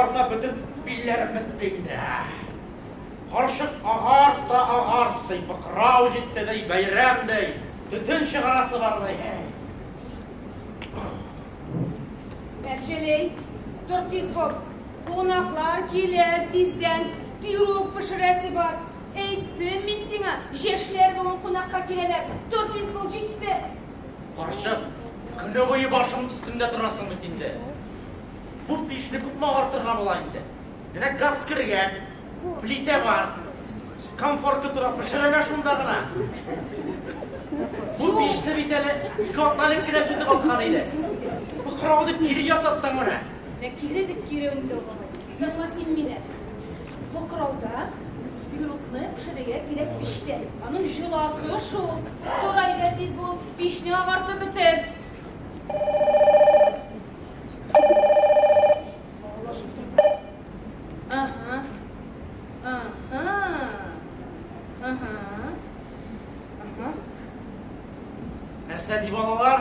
Агарта бөтен билләрем бетте инде. Карчык агарт та агарт ди, быкрау җитте ди, бәйрәм ди, төтен чыгарасы бар ди. Мәшелей, тор тиз бул. Кунаклар килә тиздән, пирог пешерәсе бар. Әйттем мин сиңа, яшьләр бүген кунакка киләләр. Тор тиз бул, җитте. Карчык, көне буе башым өстендә торасың бит инде. Бу пичне күпме агартырга була инде? Менә газ кергән, плитә бар, комфорка тора, пешерәләр шунда гына. Бу пичне бит әле ике атна элек кенә сүтеп аткан иде. Быкрау дип кире ясаттың менә. Менә кире дип кире инде ул. Тыңла син мине. Быкрауда пирогны пешерергә кирәк пичтә. Аның җыласы шул. Тор әйдә тиз бул, пичне агартып бетер. Балалашып торды. Ага. Ага. Ага. Ага. Нәрсә ди балалар?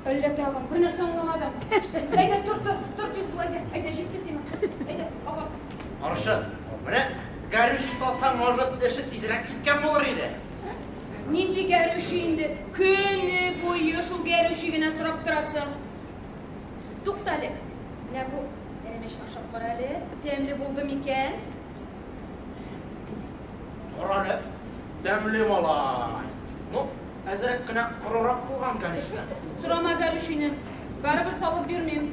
Әллә тагын бер нәрсә аңламадым. Әйдә, тор, тор, тор тиз бул, әйдә, әйдә, җитте сиңа. Әйдә, ага. Карчык, менә горючий салсаң, может, эше тизрәк киткән булыр иде. Нинди горючий инде? Көне буе шул горючий генә сорап торасың. Тукта әле. Менә бу пәрәмәчне ашап кара әле. Тәмле булды микән? Кара әле, тәмле малай. Ну, әзрәк кенә корырак булган, конечно. Сорама горючийны. Барыбер салып бирмим.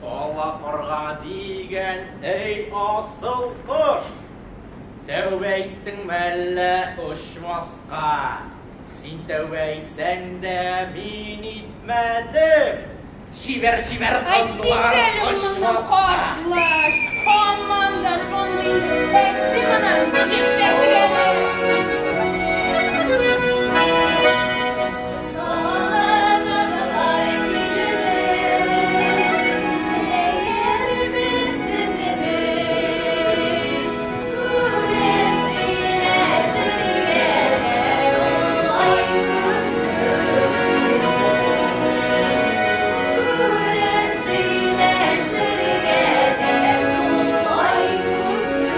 Ала карга дигән, эй, асыл кош, тәүбә иттең мәллә очмаска? Син тәүбә итсәң дә мин итмәдем. Чибәр-чибәр Әйт кызлар кит әле моны очмаска. картлач. Һаман да шундый инде. Әйтте моны, нишләп әле? Салынадылар килде, әгәр без сезне күреп сөйләшергә дә шулай күп сүз Күреп сөйләшергә дә шулай күп сүз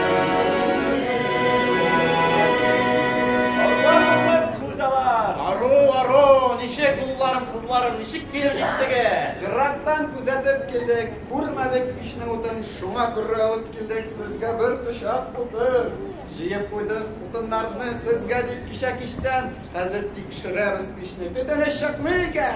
Аллаһсыз хуҗалар! Ару, ару, ничек улларым, кызларым, ничек килеп җиттегез? Ерактан күзәтеп килдек, күрмәдек пичнең утын, шуңа күрә алып килдек сезгә бер кочак утын. Җыеп куйдык утыннарны сезгә дип кичә кичтән, хәзер тикшерәбез пичне. Төтене чыкмый икән?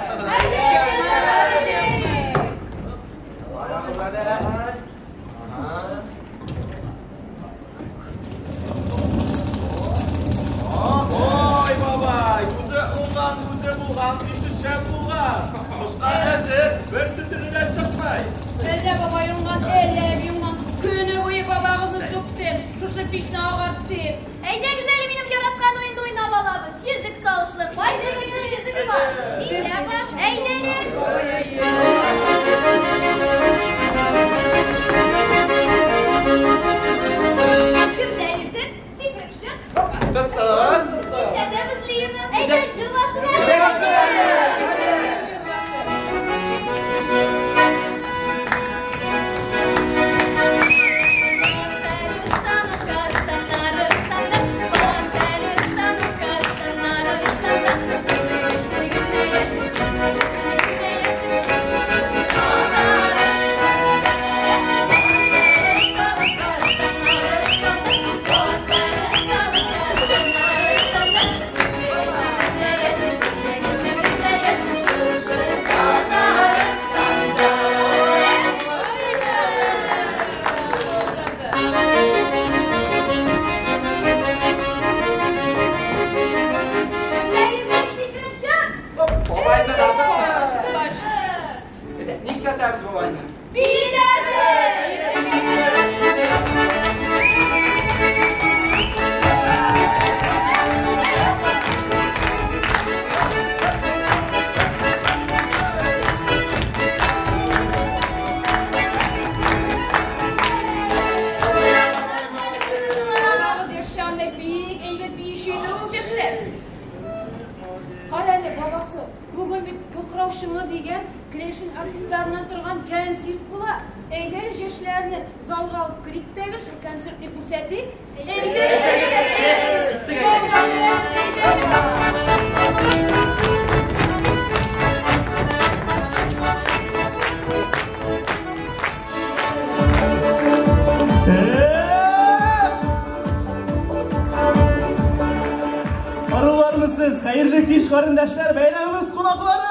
Ой, бабай, үзе уңган, үзе булган, ише шәп булган. Кышка әзер, бер төтене дә чыкмый. Әллә бабай уңган, әллә әби уңган. Көне буе бабагызны сүктем, шушы пичне агартты. Әйдәгез әле минем яраткан уенны уйнап алабыз. Йөзек салышлы. Кайсыгызның йөзеге бар? Миндә бар. Әйдә әле. Бабай әйе. Кемдә йөзек? Сикереп чык. Тоттык, тоттык. Нишләтәбез Лина? Әйдә, җырласын әле. Җырласын әле. Әйдә әле яшьләрне залга алып керик тә әле, шул концертны күрсәтик. Әйдә әле, залга әйдә әле. Арулармысыз, хәерле кич, карендәшләр, бәйрәмебез кунаклары!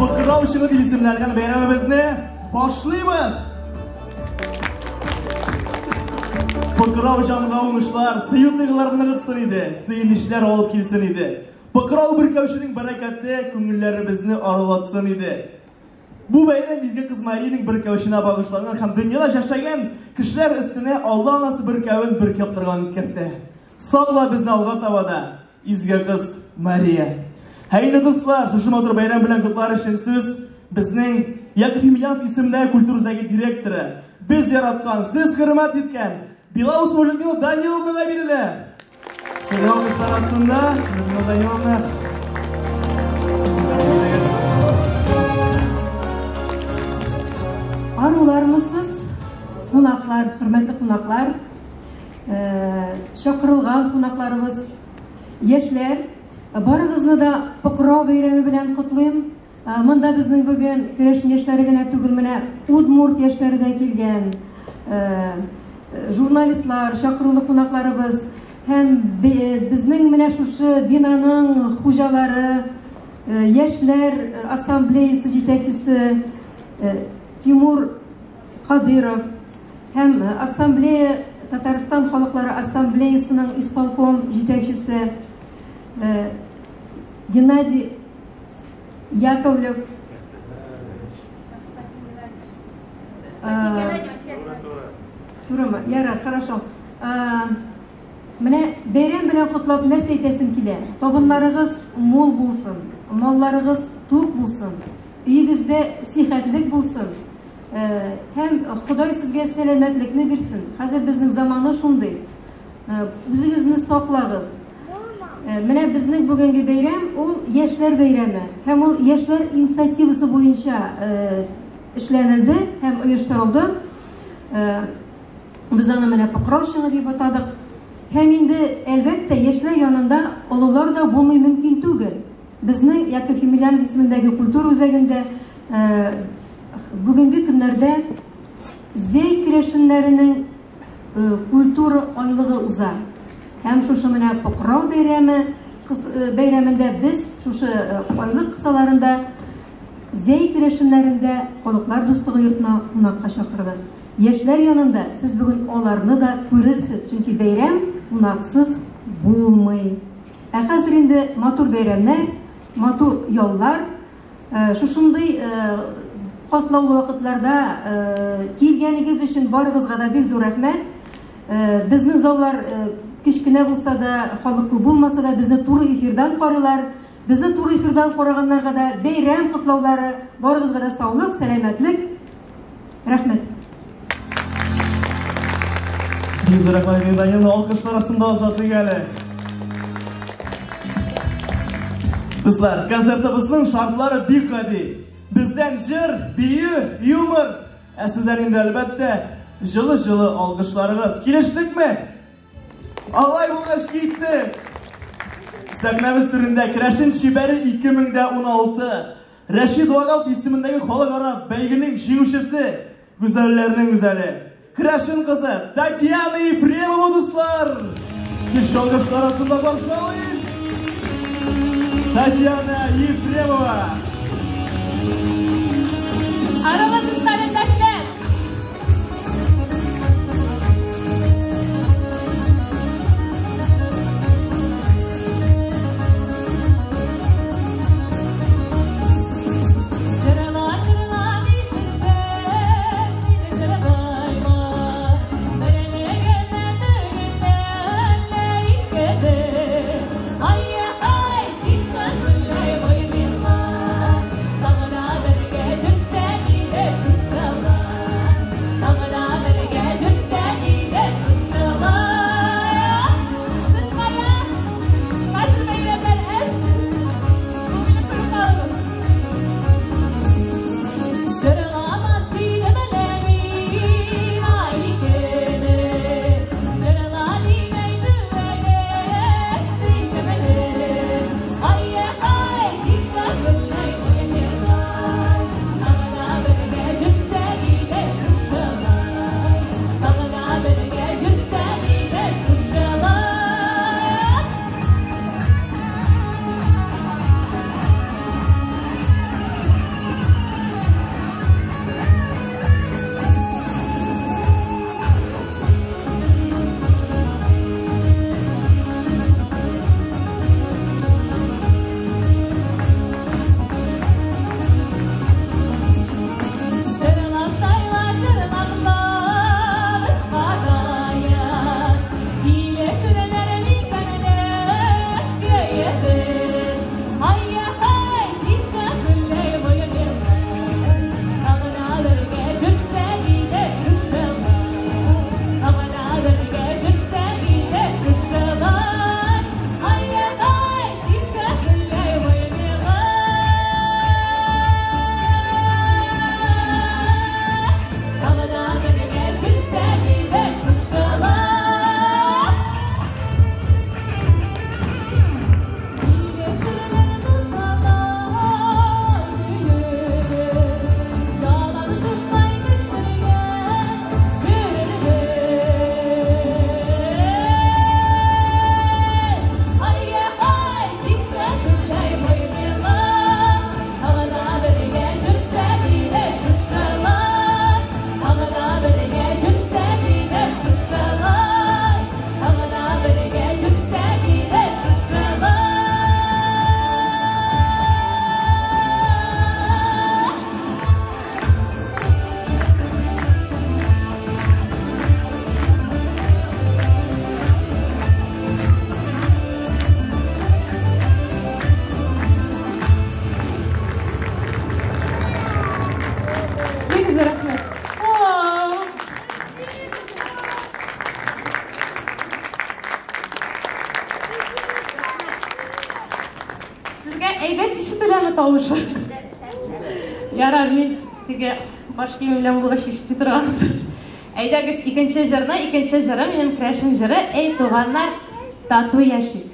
Пыкрау чыңы дип исемләнгән бәйрәмебезне башлыйбыз! Пыкрау җанга уңышлар, сөю тойгыларын ныгытсын иде, сөенечләр алып килсен иде. Пыкрау бөркәүченең бәрәкәте күңелләребезне арылатсын иде. Бу бәйрәм Изге Кыз Мариянең бөркәүченә багышланган һәм дөньяда яшәгән кешеләр өстенә Алла Анасы бөркәвен бөркәп торган искәртә. Сакла безне алга таба да, Изге Кыз Мария. Һәм инде дуслар, шушы матур бәйрәм белән котлар өчен сүз безнең Яков Емельянов исемендәге культура үзәге директоры, без яраткан, сез хөрмәт иткән Белоусова Людмила Даниловнага бирелә. Сезнең алкышлар астында Людмила Даниловна. Арулармысыз, кунаклар, хөрмәтле кунаклар, чакырылган кунакларыбыз, яшьләр, барыгызны да Покрау бәйрәме белән котлыйм. Монда безнең бүген керәшен яшьләре генә түгел, менә удмурт яшьләре дә килгән, журналистлар, чакырулы кунакларыбыз һәм безнең менә шушы бинаның хуҗалары, яшьләр ассамблеясы җитәкчесе Тимур Кадыров һәм ассамблея Татарстан халыклары ассамблеясының исполком җитәкчесе Геннадий Яковлев. Турымы? Ярар, хорошо. Менә бәйрәм белән котлап нәрсә әйтәсем килә? Табыннарыгыз мул булсын, малларыгыз тук булсын, өегездә сихәтлек булсын. Һәм Ходай сезгә сәламәтлекне бирсен. Хәзер безнең заманы шундый. Үзегезне саклагыз. Менә безнең бүгенге бәйрәм ул яшьләр бәйрәме. Һәм ул яшьләр инициативасы буенча эшләнелде һәм оештырылды. Без аны менә Покрау чыңы дип атадык. Һәм инде, әлбәттә, яшьләр янында олылар да булмый мөмкин түгел. Безнең Яков Емельянов исемендәге культура үзәгендә бүгенге көннәрдә Зәй керәшеннәренең культура айлыгы уза. Һәм шушы менә Покрау бәйрәме бәйрәмендә без шушы айлык кысаларында Зәй керәшеннәрендә халыклар дуслыгы йортына кунакка чакырдык. Яшьләр янында сез бүген аларны да күрерсез, чөнки бәйрәм кунаксыз булмый. Ә хәзер инде матур бәйрәмнәр, матур яллар, шушындый катлаулы вакытларда килгәнегез өчен барыгызга да бик зур рәхмәт. Безнең заллар кечкенә булса да, халык күп булмаса да, безне туры эфирдан карыйлар. Безне туры эфирдан караганнарга да бәйрәм котлаулары, барыгызга да саулык, сәламәтлек. Рәхмәт. Бик зур рәхмәт, Людмила Даниловна, алкышлар астында озатыйк әле. Дуслар, концертыбызның шартлары бик гади. Бездән җыр, бию, юмор. Ә сездән инде әлбәттә җылы-җылы алкышларыгыз. Килештекме? Алай булгач киттек. Сәхнәбез түрендә Керәшен чибәре 2016 Рәшид Вагапов исемендәге халыкара бәйгенең җиңүчесе, гүзәлләрнең гүзәле, керәшен кызы Татьяна Ефремова, дуслар! Көч алкышлар астында каршы алыйк! Татьяна Ефремова! Аралашып карендәшләр! Ay ay, Баш киеме белән булгач ишетми торгандыр. Әйдәгез, икенче җырны, икенче җыры, минем керәшен җыры, Әй туганнар, тату яшик.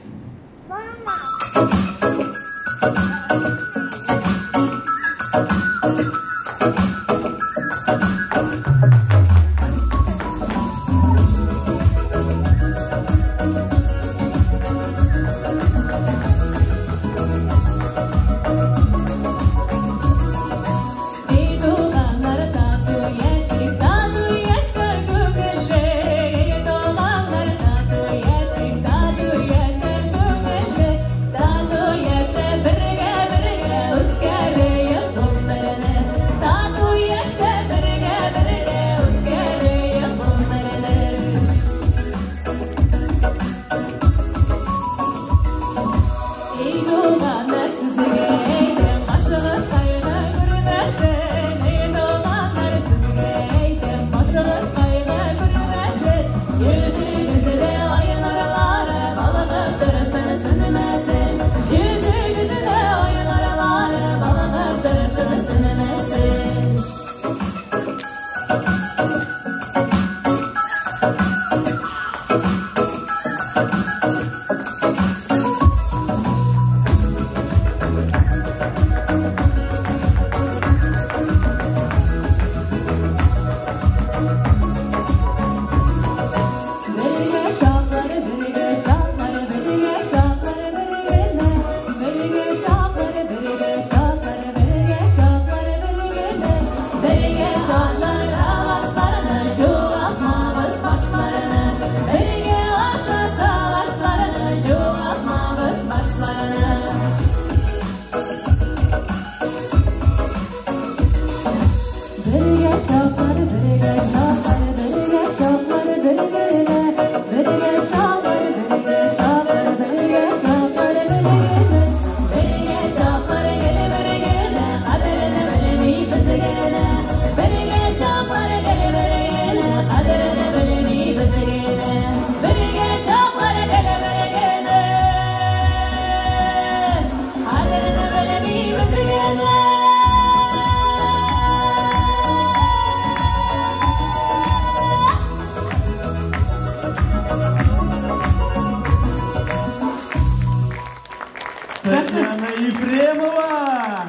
Татьяна Ефремова!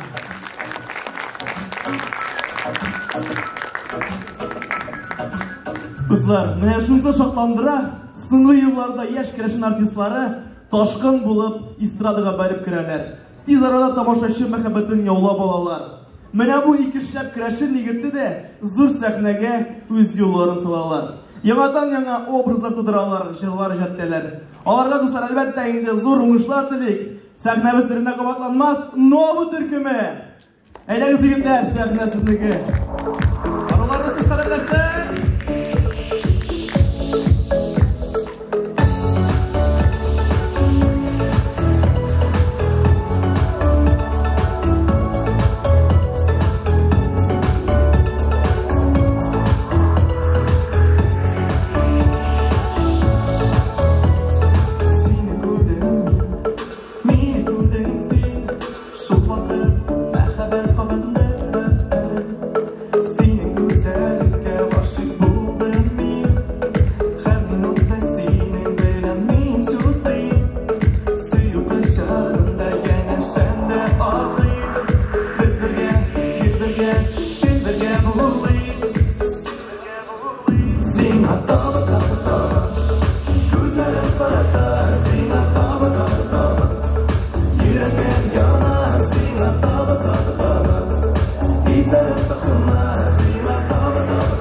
Дуслар, менә шунысы шатландыра, соңгы елларда яшь керәшен артистлары ташкын булып эстрадага бәреп керәләр. Тиз арада тамашачы мәхәббәтен яулап алалар. Менә бу ике шәп керәшен егете дә зур сәхнәгә үз юлларын салалар. Яңадан-яңа образлар тудыралар, җырлар иҗат итәләр. Аларга, дуслар, әлбәттә инде зур уңышлар телик. Сәхнәбез төрендә кабатланмас Нова төркеме. Әйдәгез, егетләр, сәхнә сезнеке. Аруларны сез кардәшләр. Сине күрдем мин, мине күрдең син. Шул вакыт мәхәббәт кабынды. Синең гүзәллеккә гашыйк булдым мин. Һәр минутта синең белән мин чутыйм. Сөю кочагында янәшәмдә атлыйм. Без бергә, гел бергә, гел бергә булыйк. Сиңа таба, таба, таба, күзләрем карата. Сиңа таба, таба, таба, йөрәгем яна. Сиңа таба, таба, таба, хисләрем ташкына. Сиңа таба, таба,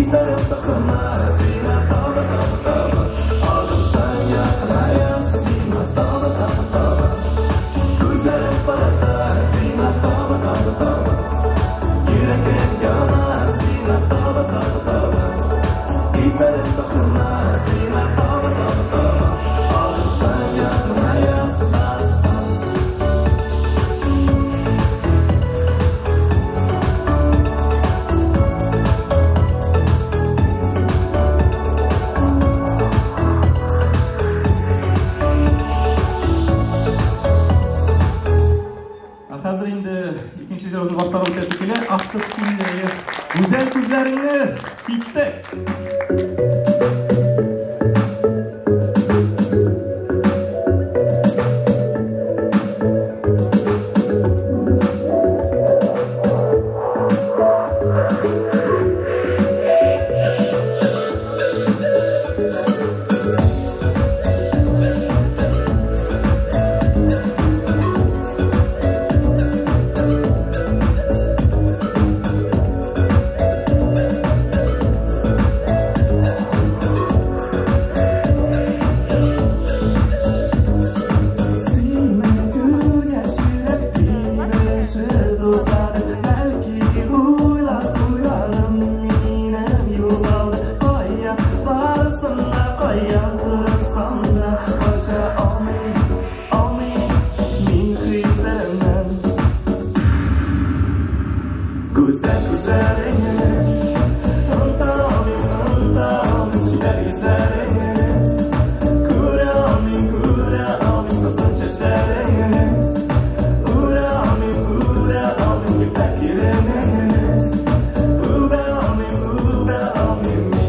Хисләрем ташкына сиңа таба, таба, таба. Адымсаң якыная сиңа таба, таба, таба. Күзләрем карата сиңа таба, таба, таба. Йөрәгем яна сиңа таба, таба, таба. Хисләрем ташкына сиңа таба, таба, таба. Адымсаң якыная. Ә хәзер инде икенче җырыбызны башкарып үтәсе килә. Автостильдәге гүзәл күзләреңне киттек. Сине күргәч йөрәк тибеше туктады. Бәлки уйлап куярым минем югалды. Кая барсам да, кая торсам да, кача алмыйм, алмыйм мин хисләремнән. Гүзәл күзләреңне оныта алмыйм, оныта алмыйм чибәр йөзләреңне. Күрә алмыйм, күрә алмыйм озын чәчләреңне. Үрә алмыйм, үрә алмыйм ефәк иренеңне. Үбә алмыйм, үбә алмыйм мин.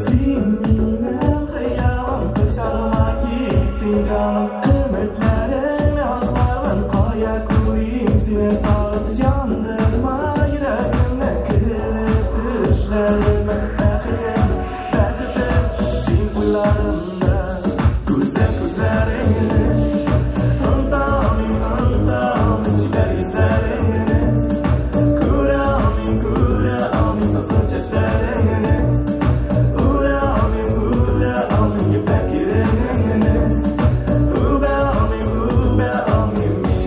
Син минем хыялым, кочагыма кил син җаным. Өметләреңне аклармын, кая күрим сине тагын. Яндырма йөрәгемне, кереп төшләремә. Бәхетем, бәхетем, син уйларымда. Гүзәл күзләреңне оныта алмыйм, оныта алмыйм чибәр йөзләреңне. Күрә алмыйм, күрә алмыйм озын чәчләреңне. Үрә алмыйм, үрә алмыйм ефәк иренеңне. Үбә алмыйм, үбә алмыйм мин.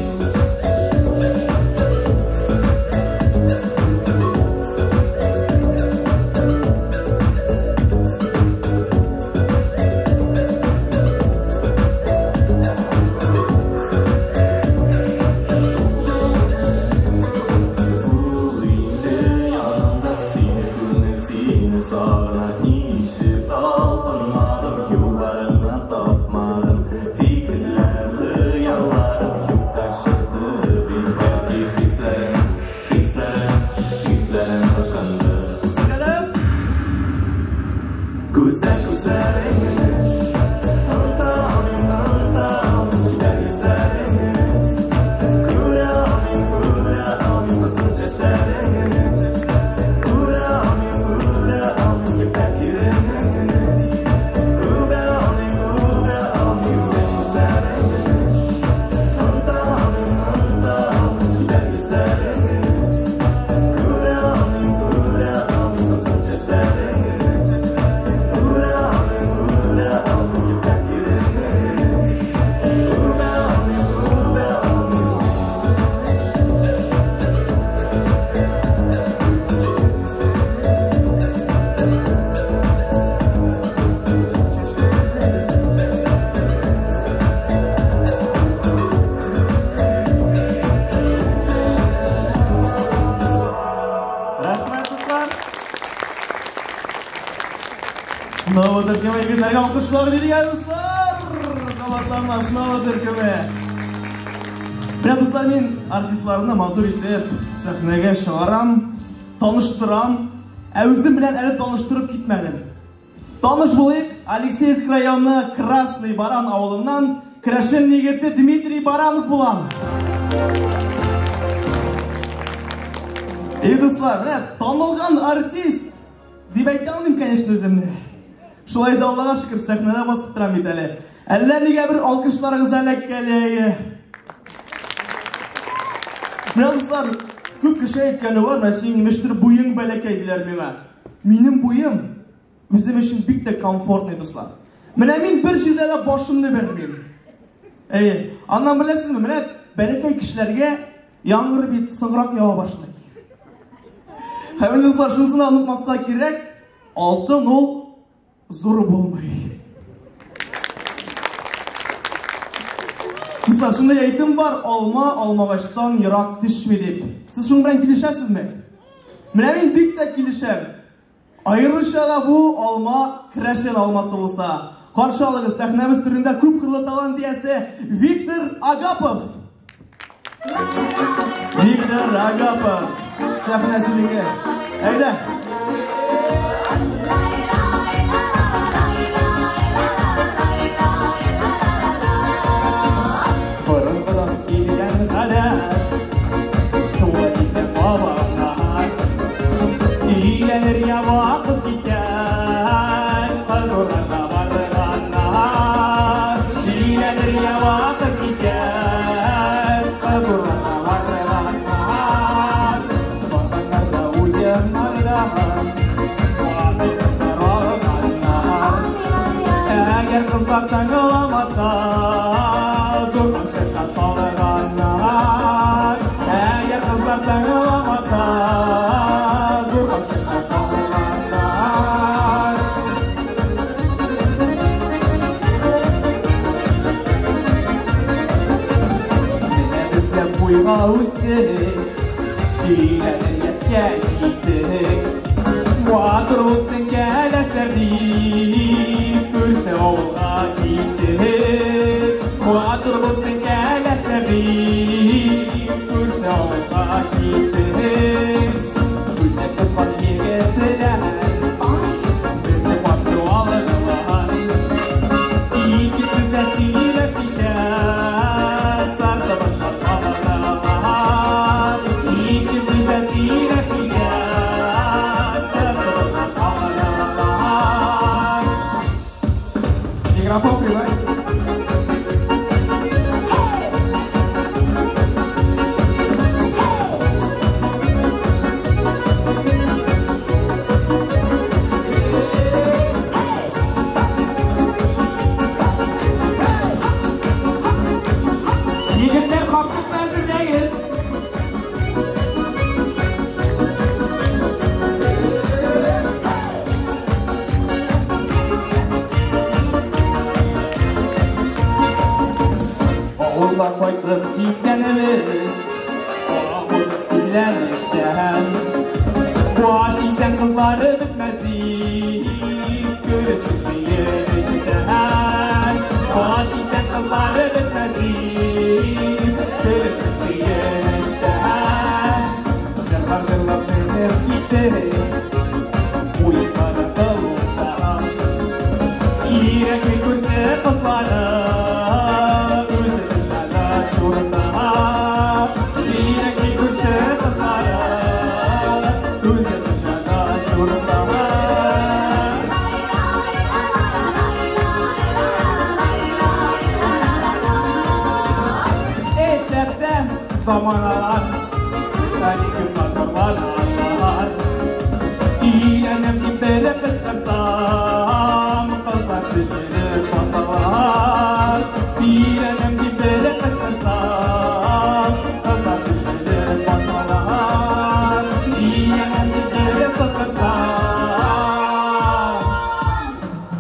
Бул инде янымда, сине күрмим, сине сагына. Ничек талпынмадым, юлларыңны тапмадым. Фикерләрем, хыялларым юкка чыкты бит. Бәлки хисләрем, хисләрем, хисләрем ыкынды. Гүзәл күзләреңне оныта алмыйм, оныта алмыйм чибәр йөзләреңне. Күрә алмыйм, күрә алмыйм озын чәчләреңне. Күрә алмыйм, күрә алмыйм ефәк иренеңне. Үбә алмыйм, үбә алмыйм гүзәл күзләреңне. Оныта алмыйм, оныта алмыйм чибәр йөзләреңне. Күрә алмыйм, күрә алмыйм озын чәчләреңне. Күрә алмыйм, күрә алмыйм ефәк иренеңне. Үбә алмыйм, үбә алмыйм. Рәхмәт, дуслар. Нова төркеме егетләргә алкышлар биргән, дуслар. Кабатланмас Нова төркеме. Менә, дуслар, мин артистларны матур итеп сәхнәгә чыгарам, таныштырам. Ә үзем белән әле таныштырып китмәдем. Таныш булыйк, Алексеевск районы Красный Баран авылыннан керәшен егете Дмитрий Баранов булам. Эй, дуслар, менә танылган артист дип әйтә алмыйм, конечно, үземне. Шулай да Аллага шөкер, сәхнәдә басып торам бит әле. Әллә нигә бер алкышларыгыз эләккәле. Менә дуслар, күп кеше әйткәне бар, менә синең имештер буең бәләкәй диләр миңа. Минем буем үзем өчен бик тә комфортный, дуслар. Менә мин бер җирдә дә башымны бәрмим. Әйе, аннан беләсезме, менә бәләкәй кешеләргә яңгыр бит соңрак ява башлый. Һәм дуслар, шунысын да онытмаска кирәк, алтын ул зур булмый. Дуслар, шундый әйтем бар, алма алмагачтан ерак төшми дип. Сез шуның белән килешәсезме? Менә мин бик тә килешәм. Аеруча да бу алма керәшен алмасы булса. Каршы алыгыз, сәхнәбез түрендә күп кырлы талант иясе Виктор Агапов. Виктор Агапов. Сәхнә синеке. Әйдә. Борынгыдан килгән гадәт, шулай итеп бабалар. Өйләнергә вакыт җиткәч, кыз урларга барганнар. Өйләнергә вакыт җиткәч, кыз урларга барганнар. Барганнар да уеннарда, ватык кызлар алганнар. Әгәр кызлар тыңламаса, зур капчыкка салганнар. Әгәр кызлар тыңламаса, зур капчыкка салганнар. Менә без дә буйга үстек, өйләнер яшькә җиттек. Матур булсын кәләшләр дип, күрше авылга киттек. Матур булсын кәләшләр дип, күрше авылга киттек. Күсәк тоткан егет белән безне каршы алдылар. Ике сүздә сөйләшмичә, сартыбызга салдылар. Ике сүздә сөйләшмичә, сартыбызга салдылар. Микрофон прибавь. Егетләр, капчыкны әзерләгез. Авылга кайтып җиткәнебез, авыл эзләнештән. Баш исән кызлары бетмәс дип, көрәштек сөенечтән. Баш исән кызлары бетмәс дип, көрәштек сөенечтән. Җырлар җырлап менеп киттек, уеннары клубта. Кирәкми күрше кызлары, үзебез кәләш урында. Кирәкми күрше кызлары, үзебез кәләш урында. Эшәптә заманалар, әле базарлар. Өйләнәм дип бере кычкырсам, кызлар төзелеп басалар. Өйләнәм дип бере кычкырсам, кызлар төзелеп басалар. Өйләнәм дип бере сыкырсам,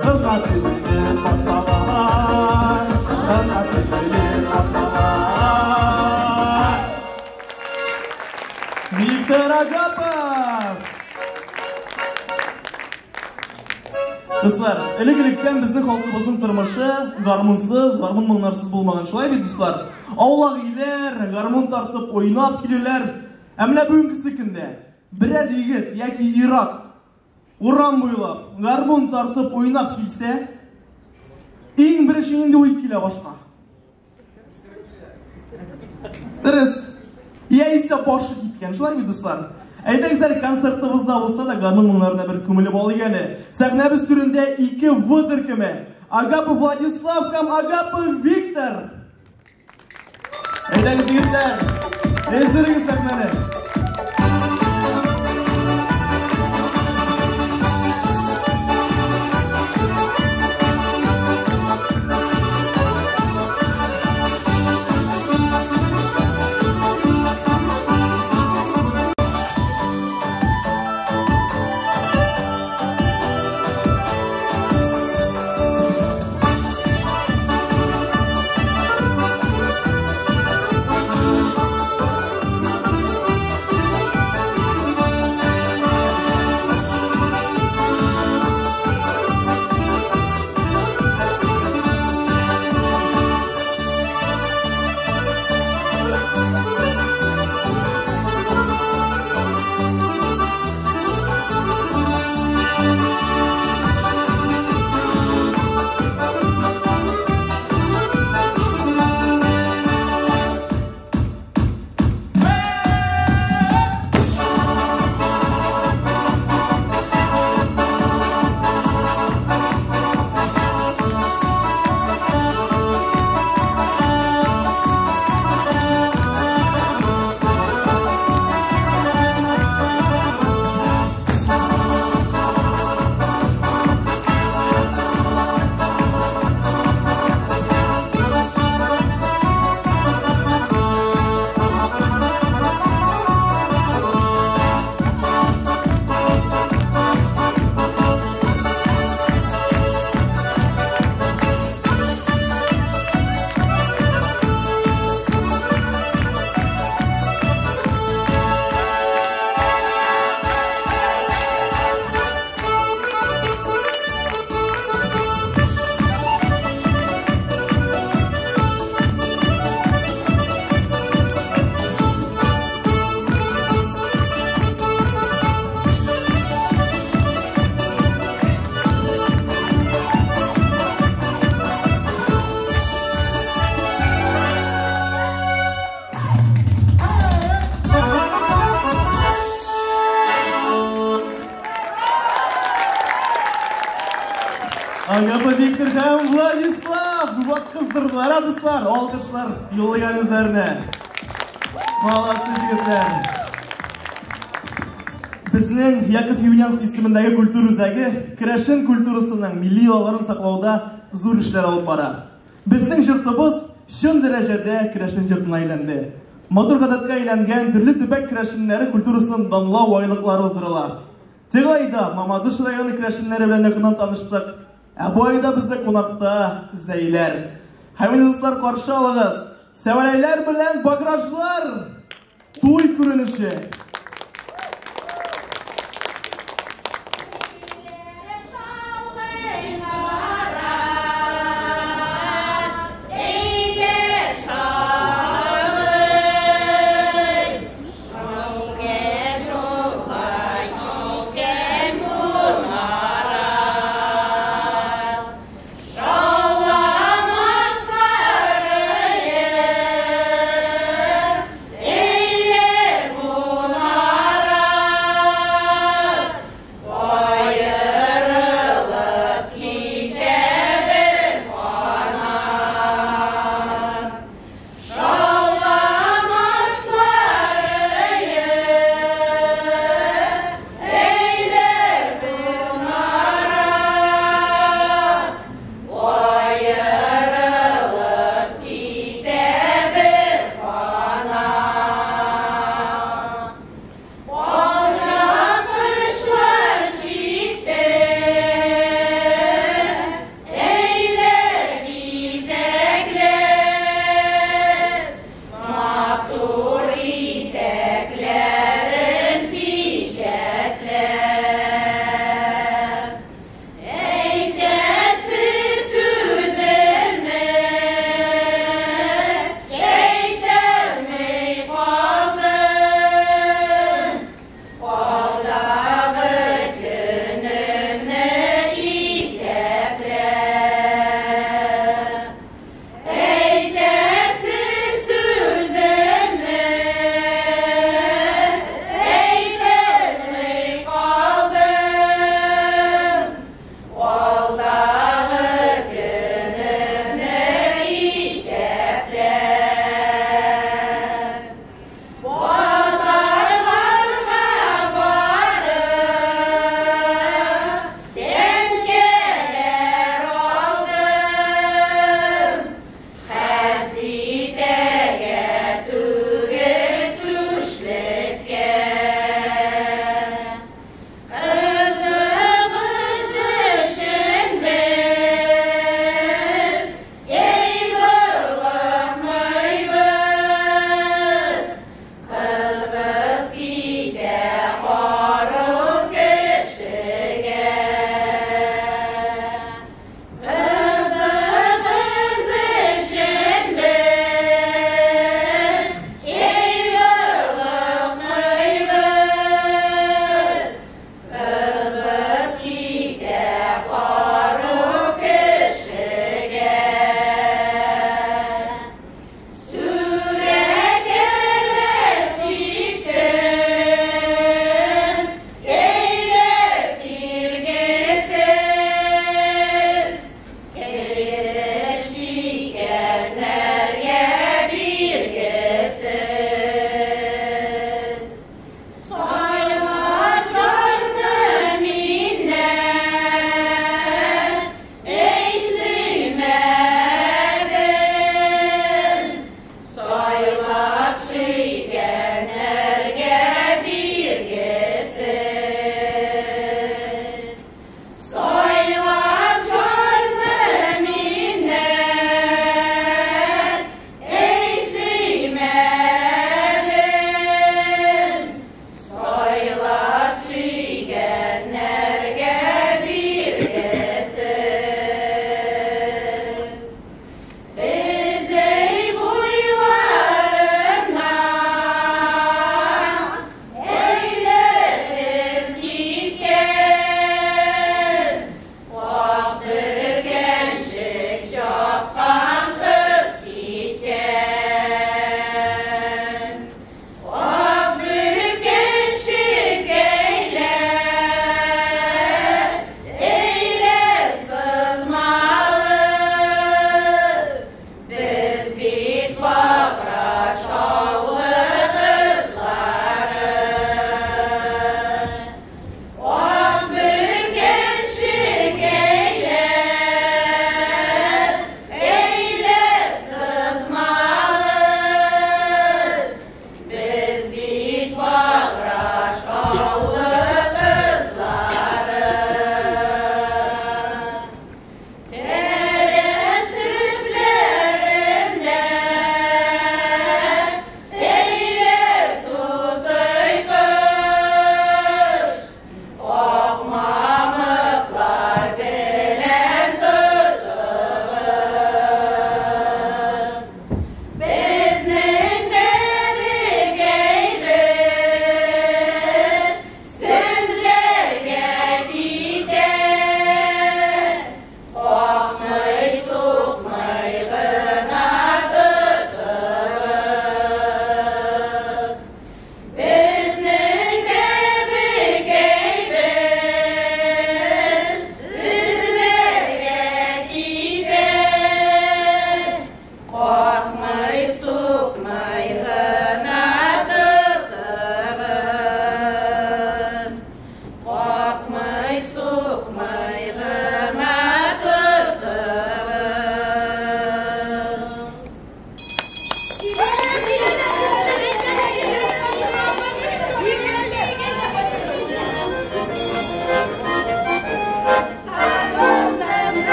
кызлар төзелеп басалар. Кызлар төзелеп басалар. Виктор Агапов! Дуслар, элек-электән безнең халкыбызның тормышы гармунсыз, гармун моңнарсыз булмаган. Шулай бит, дуслар? Аулак өйләр, гармун тартып уйнап килүләр. Ә менә бүгенгесе көндә берәр егет яки ир-ат урам буйлап гармун тартып уйнап килсә, иң беренче нинди уй килә башка? Дөрес. Яисә башы киткән. Шулай бит, дуслар? Әйдәгез әле концертыбызда булса да гармун моңнарына бер күмелеп алыйк әле. Сәхнәбез түрендә 2 В төркеме. Агапов Владислав һәм Агапов Виктор. Әйдәгез, егетләр, әзерегез сәхнәне. Агапов Виктор һәм Владислав вот кыздырдылар, дуслар, алкышлар юллаган үзләренә. Молодцы, егетләр. Безнең Яков Емельянов исемендәге культура үзәге керәшен культурасының милли йолаларын саклауда зур эшләр алып бара. Безнең җыртыбыз чын дәрәҗәдә керәшен җыртына әйләнде. Матур гадәткә әйләнгән төрле төбәк керәшеннәре культурасын данлау айлыклары уздырыла. Теге айда Мамадыш районы керәшеннәре белән якыннан таныштык. Ә бу айда бездә кунакта Зәйләр. Һәм инде, дуслар, каршы алыгыз. Сәвәләйләр белән Багражлар туй күренеше. Шауламас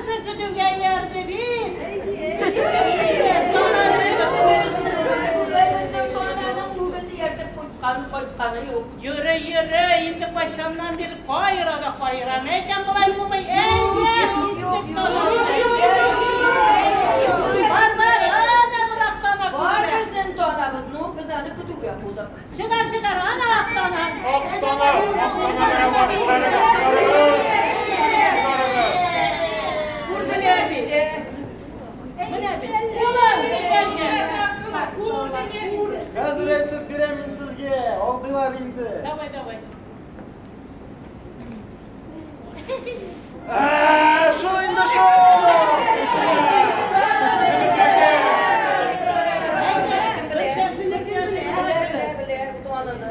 безнең көтүгә иярде бит. Безнең тананың үгезе ияртеп кайтканы юк. Йөре, йөре, инде кайчаннан бирле каера да каера. Мәйтәм болай булмый. Әйдә, Юк, юк, Бар, бар, ана бер ак тана Бар күренә. безнең танабыз, ну, без аны көтүгә кудык. Чыгар, чыгар, ана ак тана. Ак тана, ак тана менә бар, чыгарыгыз, чыгарыгыз. Чыгарыгыз. Күрделәр бит, ә? Менә бит. Улым, җибәргән. Хәзер әйтеп бирәм мин сезгә, алдылар инде. Давай, давай. Ә, шул инде шул! Белә, бу тананы.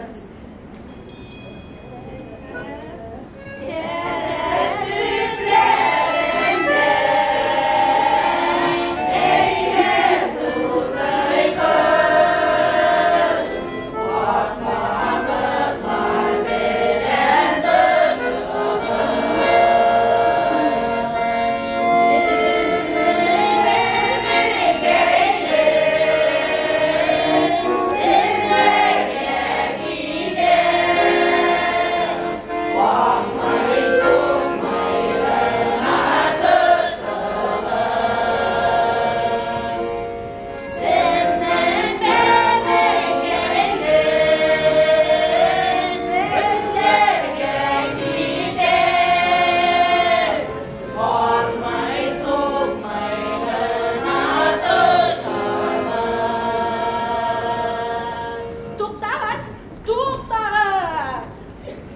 Туктагыз, туктагыз.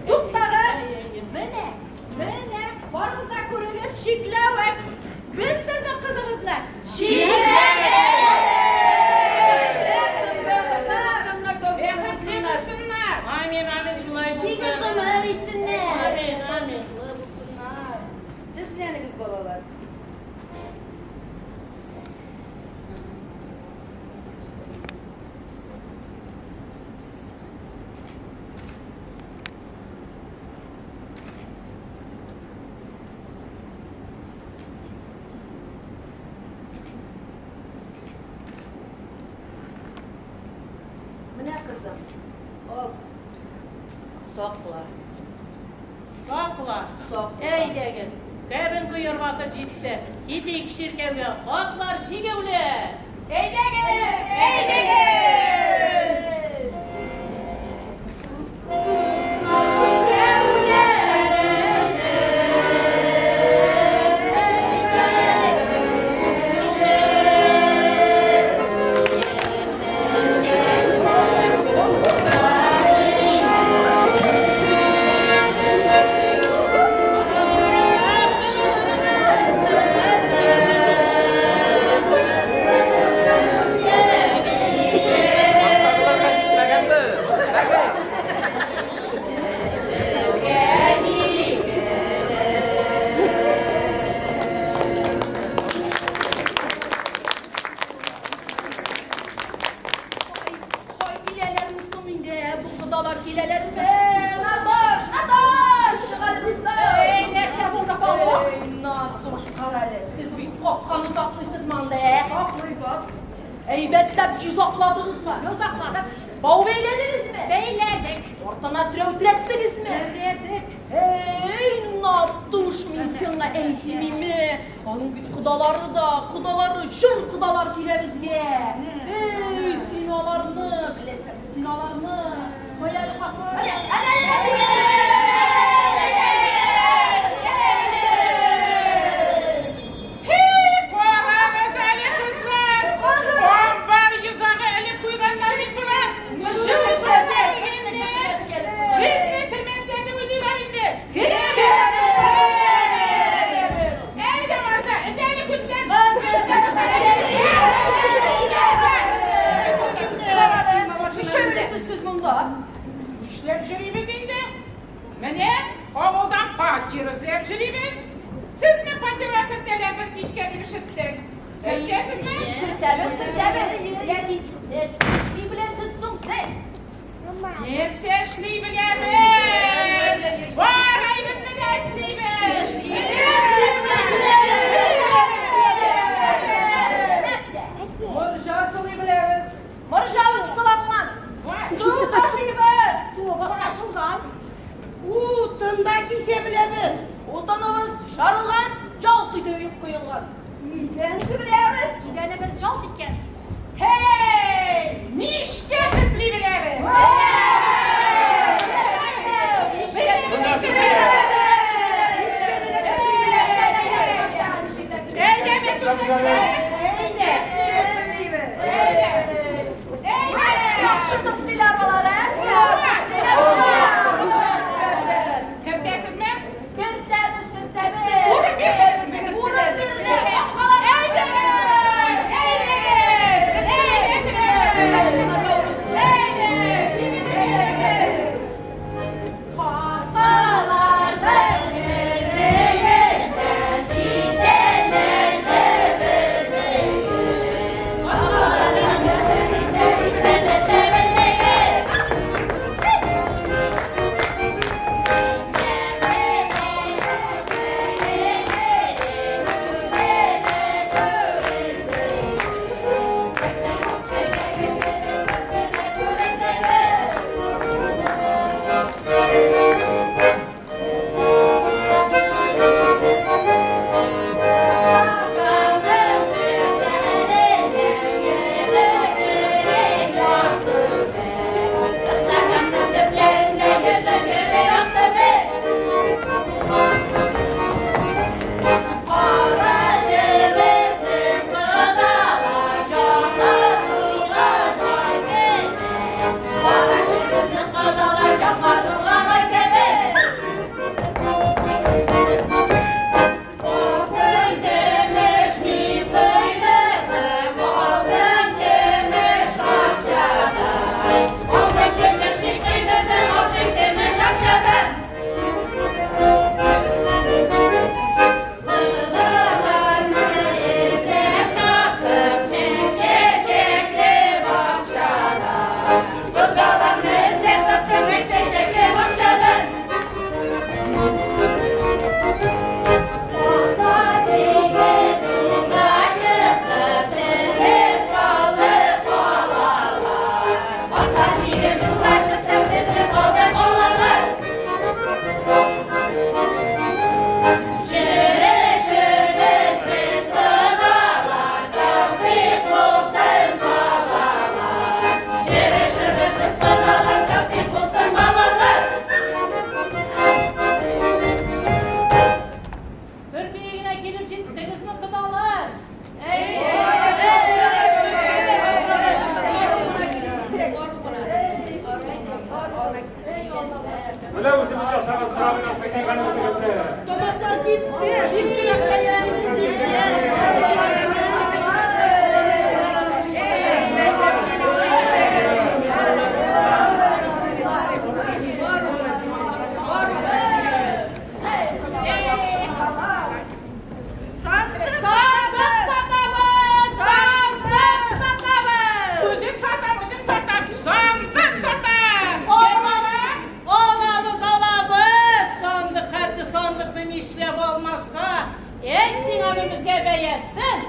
Туктагыз. Менә, менә, барыгыз да күрегез, чикләвек. Без сезнең кызыгызны Бәхетле булсыннар. Амин, амин, шулай Тигез булсын. гомер итсеннәр. Амин, амин. Булсыннар. Тезләнегез, балалар. Менә кызым, ал. Сакла. Сакла. Сакла. Әйдәгез. Кәбен кояр вакыт җитте. Китик чиркәүгә. Атлар җигәүле. Әйдәгез! Әйдәгез! Аттагыларга җитмәгәндер. Әгәр. Кай киләләрме соң инде? Бу кодалар киләләрме? Наташ, Наташ! Чык әле монда! Эй, нәрсә булды, павук? Эй, Наташ, кара әле. Сез бит капканы саклыйсызмы анда, ә? Саклыйбыз. Әйбәтләп йозакладыгызмы? Йозакладык. Бау бәйләдегезме? Бәйләдек. Артына терәү терәттегезме? Терәдек. Эй, Натуш, мин сиңа әйтимме? Аның бит кодалары да, кодалары, чын кодалар килә безгә. Эй, син аларны, беләсең, син аларны. Кая әле капка? Әнә, әнә, Карагыз әле, кызлар! Амбар йозагы элеп куйганнар бит болар! Безне кермәсләр дип уйлыйлар инде. Әйдә, Маржа, эт әле күттән. Нишләп сез монда? Нишләп йөрибез инде? Менә авылдан фатир эзләп йөрибез. Сезне фатирга кертәләр без кичкә дип ишеттек. Кертәсезме? Кертәбез, кертәбез. Ләкин нәрсә эшли беләсез соң сез? Нәрсә эшли беләбез? Бар әйберне дә эшлибез. Эшлибез. коелган. Идән себерәбез. Идәнебез жалт иткән. Һей! Мичкә төпли беләбез. Әйдә, мен Әйдә, төплибез. Әйдә! Яхшы тоттылар алар, ә? Кертәсезме? Кертәбез, кертәбез. Урын бирдегезме? Урын бирдек. Әйдә! Әйдәгез! Әйдә! Әйдә! Капкалардан керегездән исәнләшә белдегез. Капкалардан керегездән исәнләшә белдегез. Бер биегенә килеп җиттегезме, кодалар? Менә үзебез ясаган сыра белән сыйланган үзегезне. Томатлар кипте, бик чирәккә яшисез Сандык сатабыз! Сандык сатабыз! Үзем сатам, үзем сатам! Сандык сатам! Алабыз, алабыз! Сандык хәтта сандыкны нишләп алмаска? Әйт син аны безгә бәясен.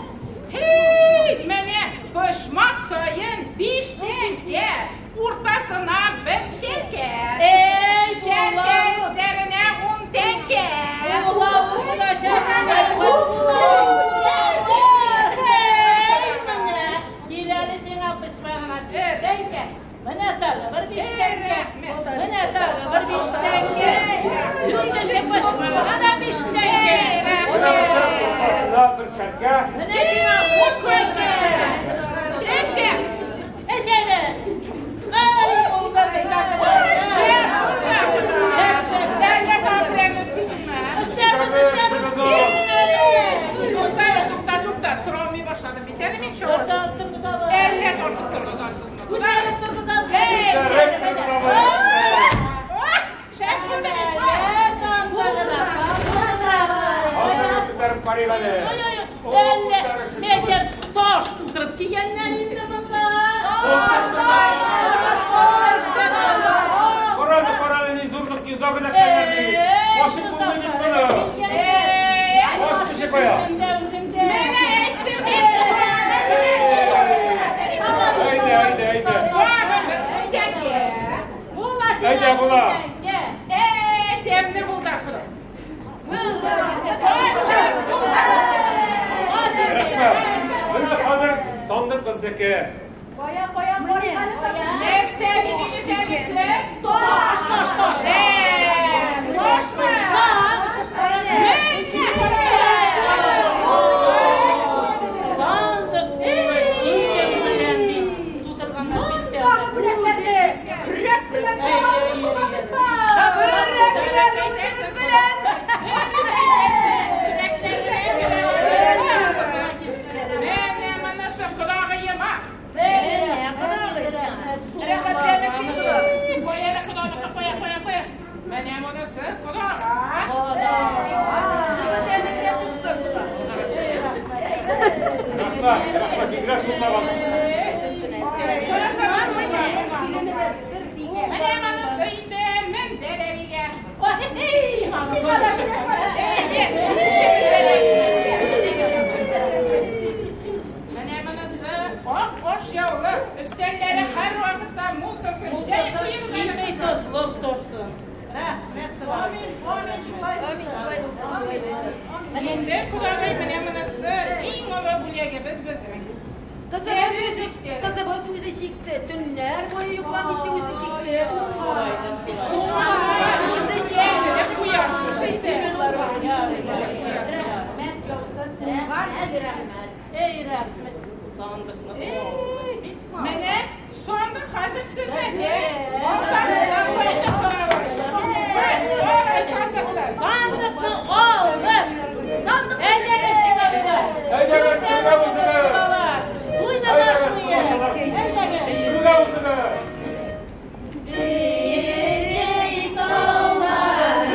Һей, менә почмак саен 5 тәңкә, уртасына бер чәркә. Эй, Чәркә була! эчләренә 10 тәңкә. Була, ул булачак, Эй, менә, кил әле сиңа почмагына 5 тәңкә. Менә тагы бер 5 тәңкә. Менә тагы бер 5 тәңкә. Дүртенче почмагына да 5 тәңкә. Менә бер уртасына бер чәркә. Менә сиңа 5 тәңкә. Эчә! Эч әле. Ай, булды бездә. Шәп, шәп, шәп. Әллә кафеләрне өстисеңме? Өстәрбез, өстәрбез. Килсен әле. Тукта әле, тукта, тукта. Тора алмый башладым бит әле мин чоң. Тартып торгызабыз. Әллә тартып торгызасызмы? Күтәреп торгызабыз. Күтәреп торгызабыз. Шәп булды бит. Сандыгына, сандыгына. Алдыга күтәреп карыйк әле. Ой, ой, әллә мәгәр таш тутырып кигәннәр инде монда. Карале, карале, ни зурлык, ни зур эләккәннәр бит. Башы булмый бит моны. Баш кеше кая? Үзендә, үзендә. Менә әйттем, әйттем. Әйдә, әйдә, әйдә. Тагын бер тәңкә. Була сиңа. Әйдә, була. Тәңкә. Әй, тәмле булды ахыры. Булды. Шәп булды. Сезнеке. Кая, кая, карыйк әле сандык. Нәрсә дип ишетәбез? Таш, таш, таш. Ташмы? Таш. Сандык тулы читен белән бит тутырганнар Мондагы бүләкләрне көрәк белән Көрәк белән үзебез белән. Менә монысы кодагыема. Менә кодагый сиңа. Рәхәтләнеп бит торасыз. Кая әле коданыкы, кая, кая, кая. Менә монысы кодага. Җылы тәнеңдә торсын кода. Рәхмәт, рәхмәт, бигрәк зурлагансыз. Менә монысы инде мендәр әбигә. Менә монысы ак ашъяулык. Өстәлләре һәрвакытта мул торсын. Җәеп куегыз әле. Ипи тозлык торсын. Рәхмәт. Амин, амин, шулай Амин, шулай булсын, шулай булсын. Инде кодагый менә монысы иң олы бүләгебез безнең. Кызыбыз үзе, кызыбыз үзе чикте. Төннәр буе йокламыйча үзе чикте. Үзе чикте. Элеп куярсыз инде. Рәхмәт яусын. Рәхмәт. Эй, рәхмәт. Сандыкны. Менә сандык хәзер сезнеке. Сандыкны Сандыкны алдык. Сандык Әйдәгез, кенәгәләр. Әйдәгез, түргә узыгыз. Туйны Әйдәгез, башлыйк. тамашалар. Әйдәгез. Түргә узыгыз. Эй, таулар,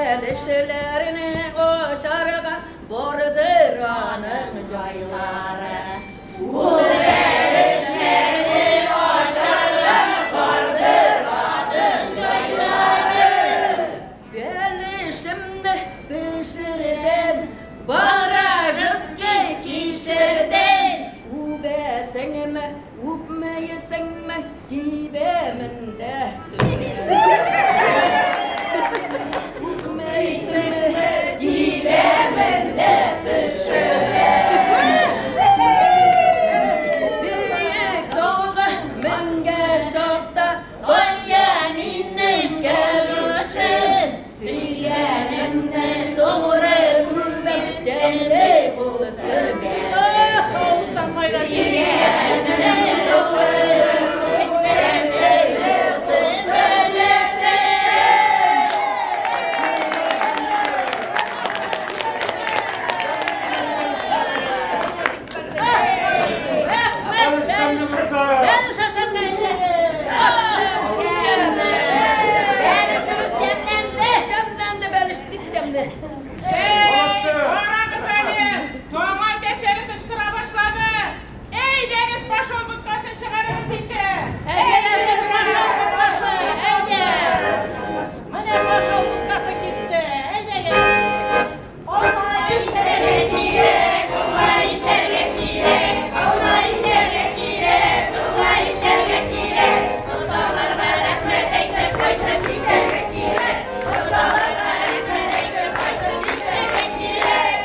Бәлешләрне ашарга бардыр аның җайлары. Ул бәлешләрне ашарга бардыр аның җайлары. Бәлешемне пешердем, баражыскы кишердем. Үбәсеңме, үпмәйсеңме, кибәмен дә. Үпмәйсеңме, кибәмен дә төшерәм. Биек тауга менгән чакта кая минем кәлүшем? Сөйгәнемне суырып үбеп, тәмле булсын Авыздан майда Сөйгәнемне суырып үбеп, тәмле булсын бәлешем. Бәлеш ашарга инде. Бәлешебез тәмләнде, тәмләнде, бәлеш бик тәмле. Эй, карагыз әле, таң әтәчләре кычкыра башлады. Әйдәгез, пошел боткасын чыгарыгыз инде. Әйдә, пошел боткасы, әйдә. Менә пошел боткасы китте. Әйдәгез. Алла итәргә кирәк, Алла итәргә кирәк, Алла итәргә кирәк, Алла итәргә кирәк. Кодаларга рәхмәт әйтеп кайтып китәргә кирәк. Кодаларга рәхмәт әйтеп кайтып китәргә кирәк.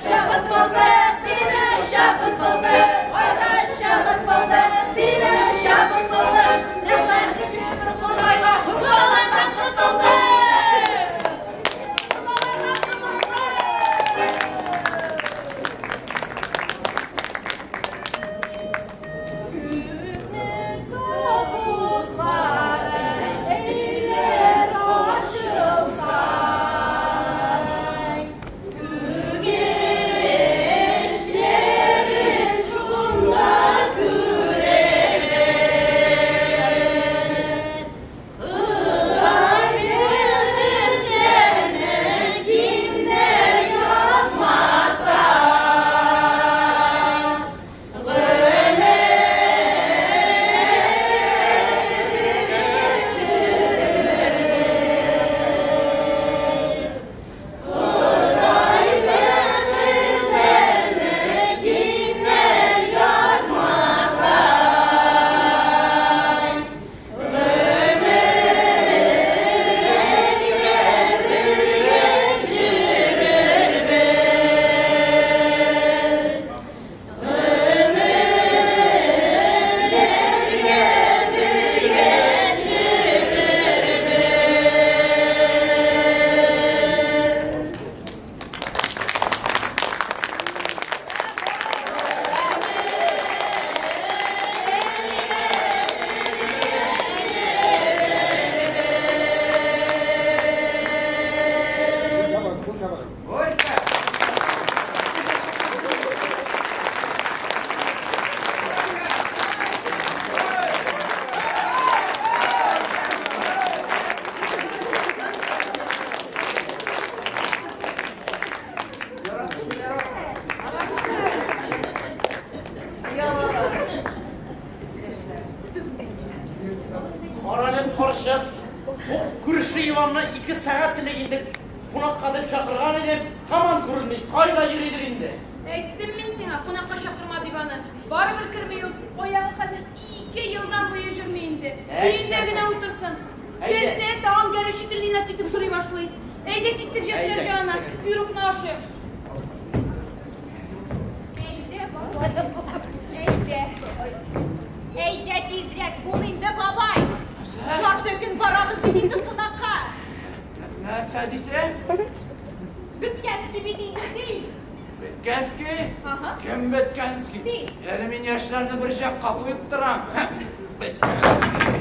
Шабыт булды, бире шабыт булды, арада шабыт булды, бире шабыт булды. Рәхмәт итеп Ходайга, Ходалардан котылды. Ходалардан котылды. Күкнең капуслары әйләр ачылса, Күгешләрен шунда күрербез. Ходай бәхетләрне кимнәр язмаса, Ходай бәхетләрне кимнәр язмаса, Гомергә бергә йөрербез. Гомерләргә бергә йөрербез. Карале, карчык, бу күрше Иванны 2 сәгать элек инде кунакка дип чакырган идем, һаман күренми. Кайда йөридер инде? Әйттем мин сиңа, кунакка чакырма дип аны. Барыбер керми ул. Аягы хәзер 2 елдан буе йөрми инде. Өендә генә утырсын. Керсә, тагын горячительный напиток сорый башлый. Әйдә киттек яшьләр янына, пирогны ашыйк. Әйдә, бабай. Әйдә. Әйдә тизрәк бул инде, бабай. Жарты көн барабыз бит инде кунакка. Нәрсә дисең? Беткәнсең бит инде син. Беткәнский? Ага. Кем беткәнский? Син. Әле мин яшьләрне бер җакка куеп торам. Беткәнский.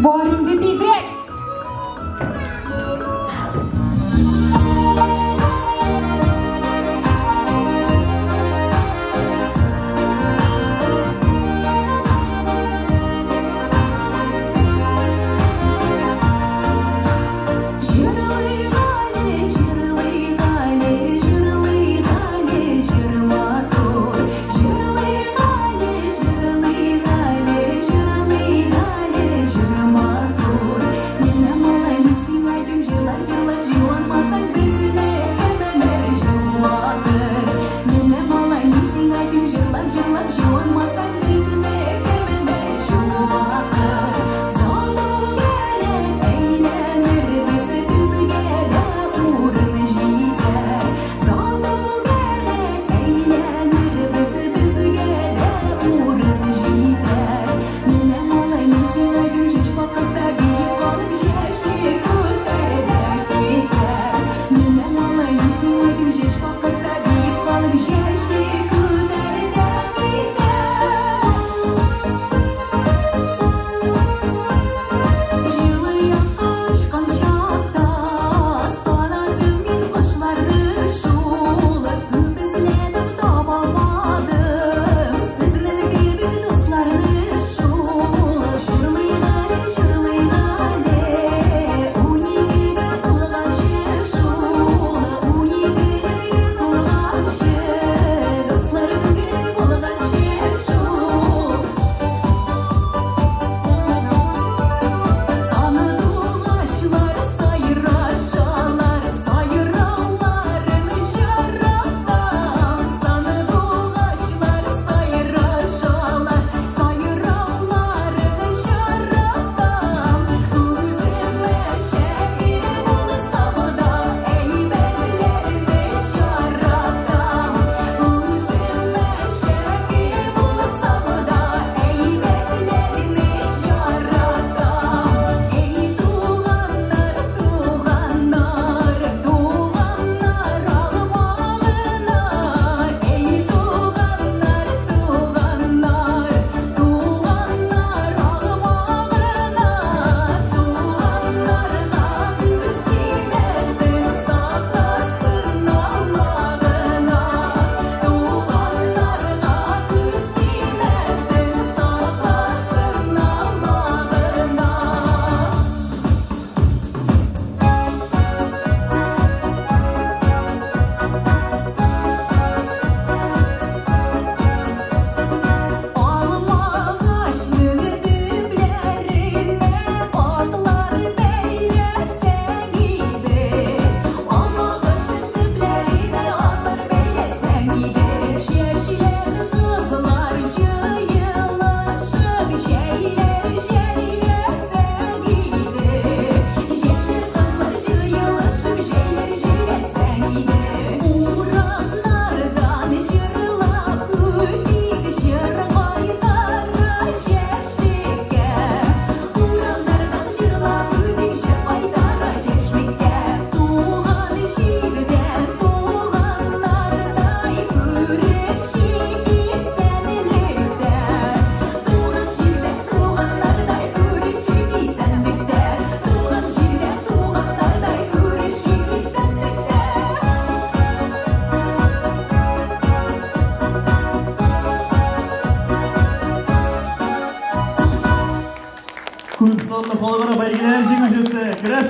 Бар инде тизрәк! Җырлыйк әле, җырлыйк әле, җырлыйк әле, җыр матур. Җырлыйк әле, җырлыйк әле, җырлыйк әле, җыр матур. Менә малай, мин сиңа әйтим, җырлап, җырлап җуанмасаң,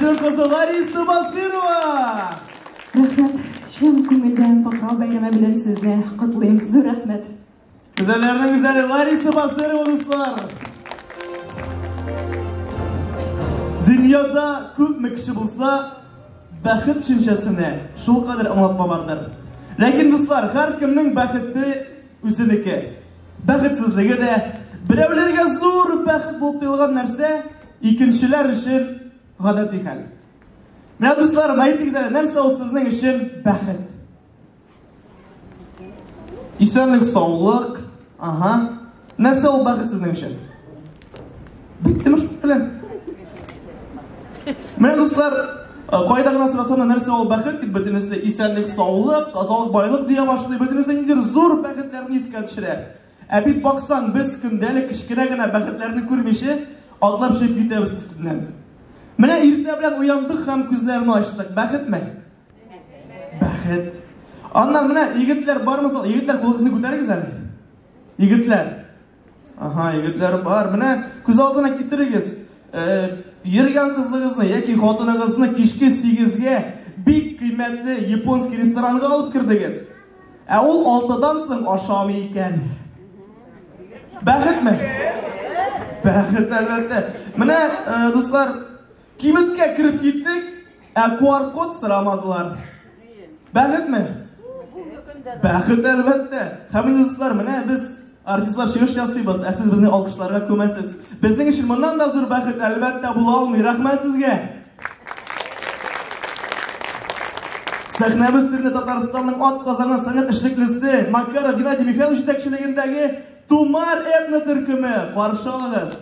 Керәшен кызы Лариса Басырова! Рәхмәт. Чын күңелдән Покрау бәйрәме белән сезне котлыйм. Зур рәхмәт. Гүзәлләрнең гүзәле Лариса Басырова, дуслар! Дөньяда күпме кеше булса, бәхет төшенчәсенә шулкадәр аңлатма бардыр. Ләкин, дуслар, һәркемнең бәхете үзенеке. Бәхетсезлеге дә берәүләргә зур бәхет булып тоелган нәрсә, икенчеләр өчен гадәти хәл. Менә, дусларым, әйтегез әле, нәрсә ул сезнең өчен бәхет? Исәнлек, саулык. Ага. Нәрсә ул бәхет сезнең өчен? Биттеме шул белән? Менә, дуслар, кайда гына сорасам да, нәрсә ул бәхет дип, бөтенесе исәнлек, саулык, тазалык, байлык дия башлый, бөтенесе ниндидер зур бәхетләрне искә төшерә. Ә бит баксаң, без көндәлек кечкенә генә бәхетләрне күрмичә, атлап чыгып китәбез өстеннән. Менә иртә белән уяндык һәм күзләрне ачтык. Бәхетме? Бәхет. Аннан менә егетләр бармы? Егетләр, кулыгызны күтәрегез әле. Егетләр. Ага, егетләр бар. Менә күз алдына китерегез. Йөргән кызыгызны яки хатыныгызны кичке 8-гә бик кыйммәтле японский ресторанга алып кердегез. Ә ул 6-дан соң ашамый икән. Бәхетме? Бәхет, әлбәттә. Менә, дуслар, кибеткә кереп киттек, ә QR-код сорамадылар. Бәхетме? Бәхет, әлбәттә. Һәм инде, дуслар, менә без артистлар чыгыш ясыйбыз, ә сез безне алкышларга күмәсез. Безнең өчен моннан да зур бәхет, әлбәттә, була алмый. Рәхмәт сезгә. Сәхнәбез түрендә Татарстанның ат казанган сәнгать эшлеклесе Макаров Геннадий Михайлович җитәкчелегендәге Тумар этно төркеме. Каршы алыгыз.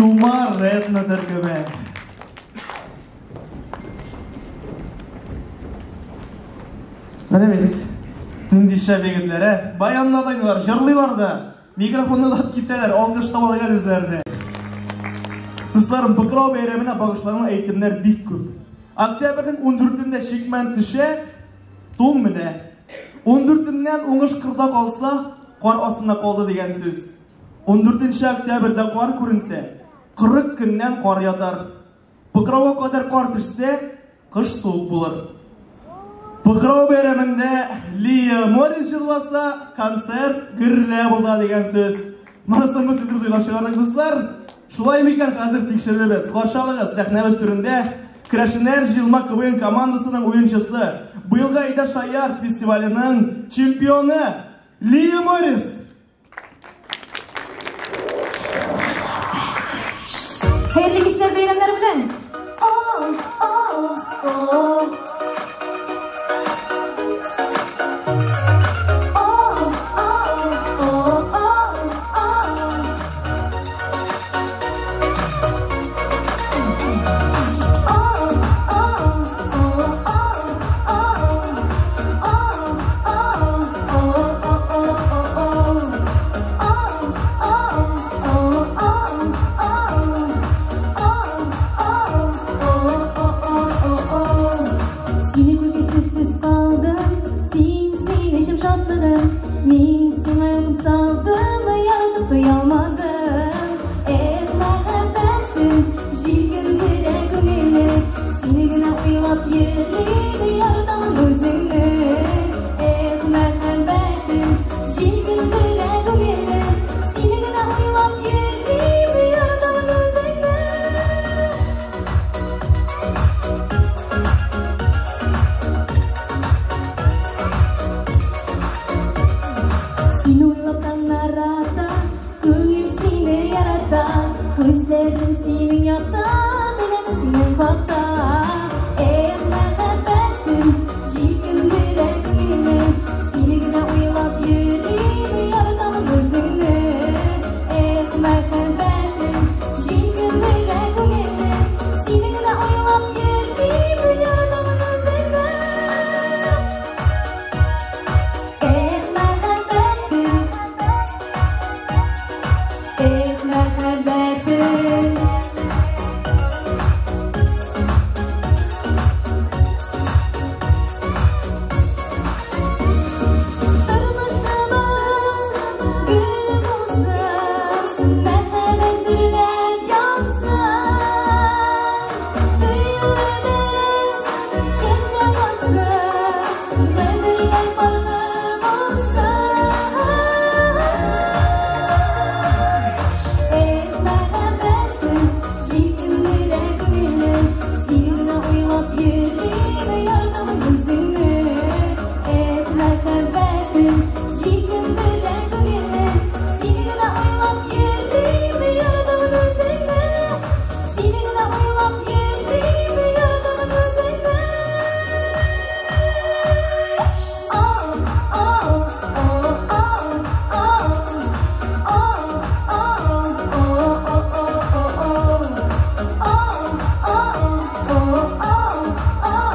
Тумар этно төркеме. Менә бит, нинди шәп егетләр, ә? Баянны да уйныйлар, җырлыйлар да. Микрофонны да алып китәләр, алкышлап алалар үзләренә. Дусларым, Пыкрау бәйрәменә багышланган әйтемнәр бик күп. Октябрьнең 14-ндә чикмән төшә, тун менә. 14-ннән уңыш кырда калса, кар астында калды дигән сүз. 14 октябрьдә кар күренсә, 40 көннән кар ятар. Пыкрауга кадәр кар төшсә, кыш суык булыр. Пыкрау бәйрәмендә Лия Морис җырласа, концерт гөрләп уза дигән сүз. Монысын без үзебез уйлап чыгардык, дуслар. Шулай микән, хәзер тикшерербез. Каршы алыгыз, сәхнәбез түрендә Керәшеннәр җыелма КВН командасының уенчысы, быелгы Әйдә Шаярт фестиваленең чемпионы Лия Морис. Хәерле кичләр, бәйрәмнәр белән! О, о, о. О, о, о, о, о. О, о, о, о, о. О, о, о, о, о, о, о. О, о, о, о, о. Сине күргәч сүзсез калдым, син сөенечем, шатлыгым. Мин сиңа янып салдым, яратып туя алмадым. Эх, мәхәббәтем, җилкендерә күңелне. Сине генә уйлап йөрим, яратамын үзеңне. Эх, мәхәббәтем, җилкендерә күңелне. Сине генә уйлап йөрим, яратамын үзеңне. Сине уйлап таңнар ата, күңел сине ярата. Күзләрем синең якта, беләмен синең хакта. Эх, мәхәббәтем, җилкендерә күңелне. Сине генә уйлап йөрим, яратамын үзеңне. Эх, мәхәббәтем, җилкендерә күңелне. Сине генә уйлап йөрим, яратамын үзеңне. Эх, мәхәббәтем, эх, мәхәббәтем. Тормышыбыз гөл булсын, мәхәббәт дөрләп янсын. Сөюебез чәчәк атсын, гомерләр парлы булсын. Эх, мәхәббәтем, җилкендерә күңелне. Сине генә уйлап йөрим, яратамын үзеңне. Эх, мәхәббәтем, җилкендерә күңелне. Сине генә уйлап йөрим, яратамын үзеңне. Сине генә уйлап йөрим, яратамын үзеңне. О, о, о, о, о. О, о, о, о, о, о, о. О, о, о, о, о.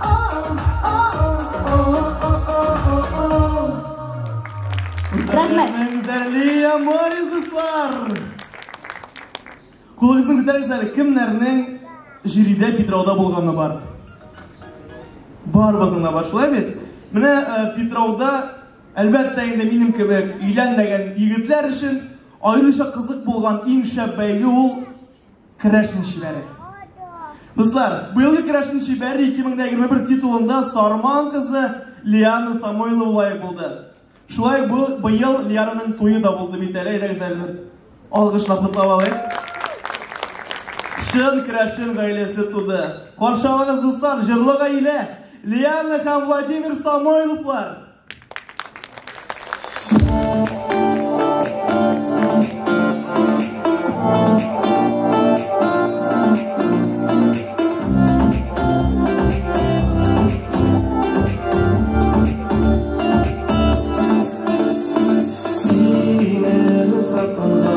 О, о, о, о, о, о. Рәхмәт. Лия Морис, дуслар! Кулыгызны күтәрегез әле, кемнәрнең Җөридә Питрауда булганы бар? Барыбызның да бар, шулай бит? Менә Питрауда, әлбәттә инде минем кебек өйләнмәгән егетләр өчен аеруча кызык булган иң шәп бәйге ул Керәшен чибәре. Дуслар, быелгы Керәшен чибәре 2021 титулында Сарман кызы Лиана Самойлова лаек булды. Шулай бу быел Лиананың туе да булды бит әле, әйдәгез әле. Алкышлап котлап алыйк. Чын керәшен гаиләсе туды. Каршы алыгыз, дуслар, җырлы гаилә Лиана һәм Владимир Самойловлар. Сине озатканда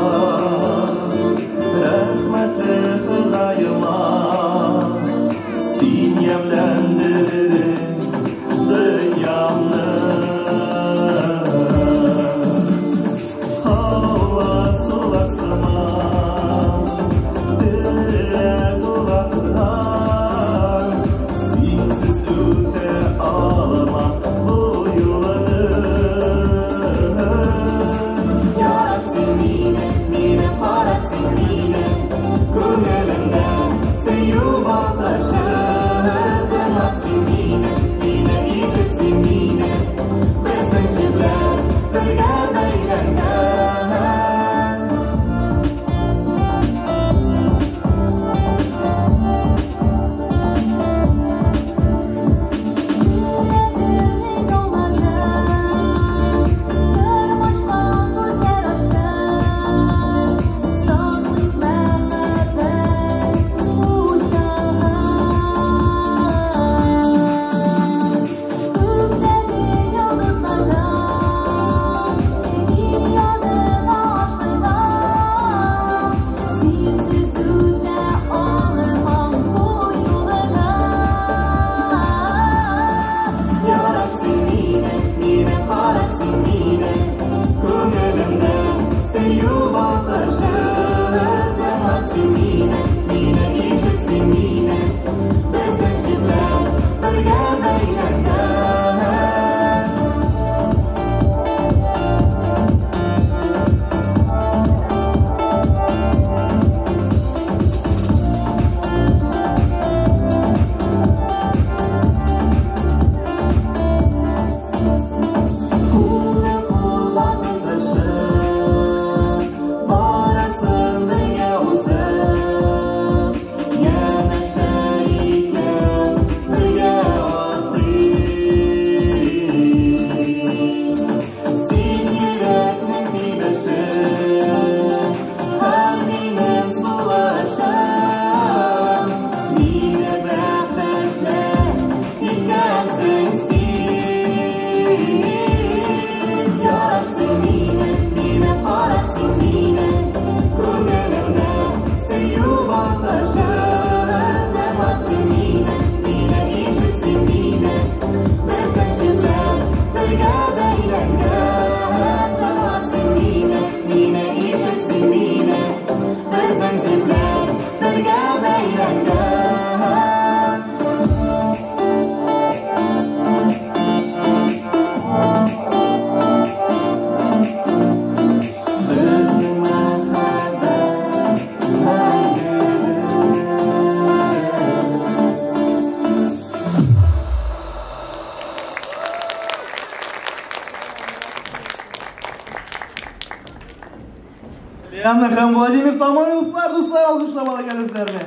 Лиана һәм Владимир Самойловлар, дуслар, алкышлап алыйк әле үзләренә.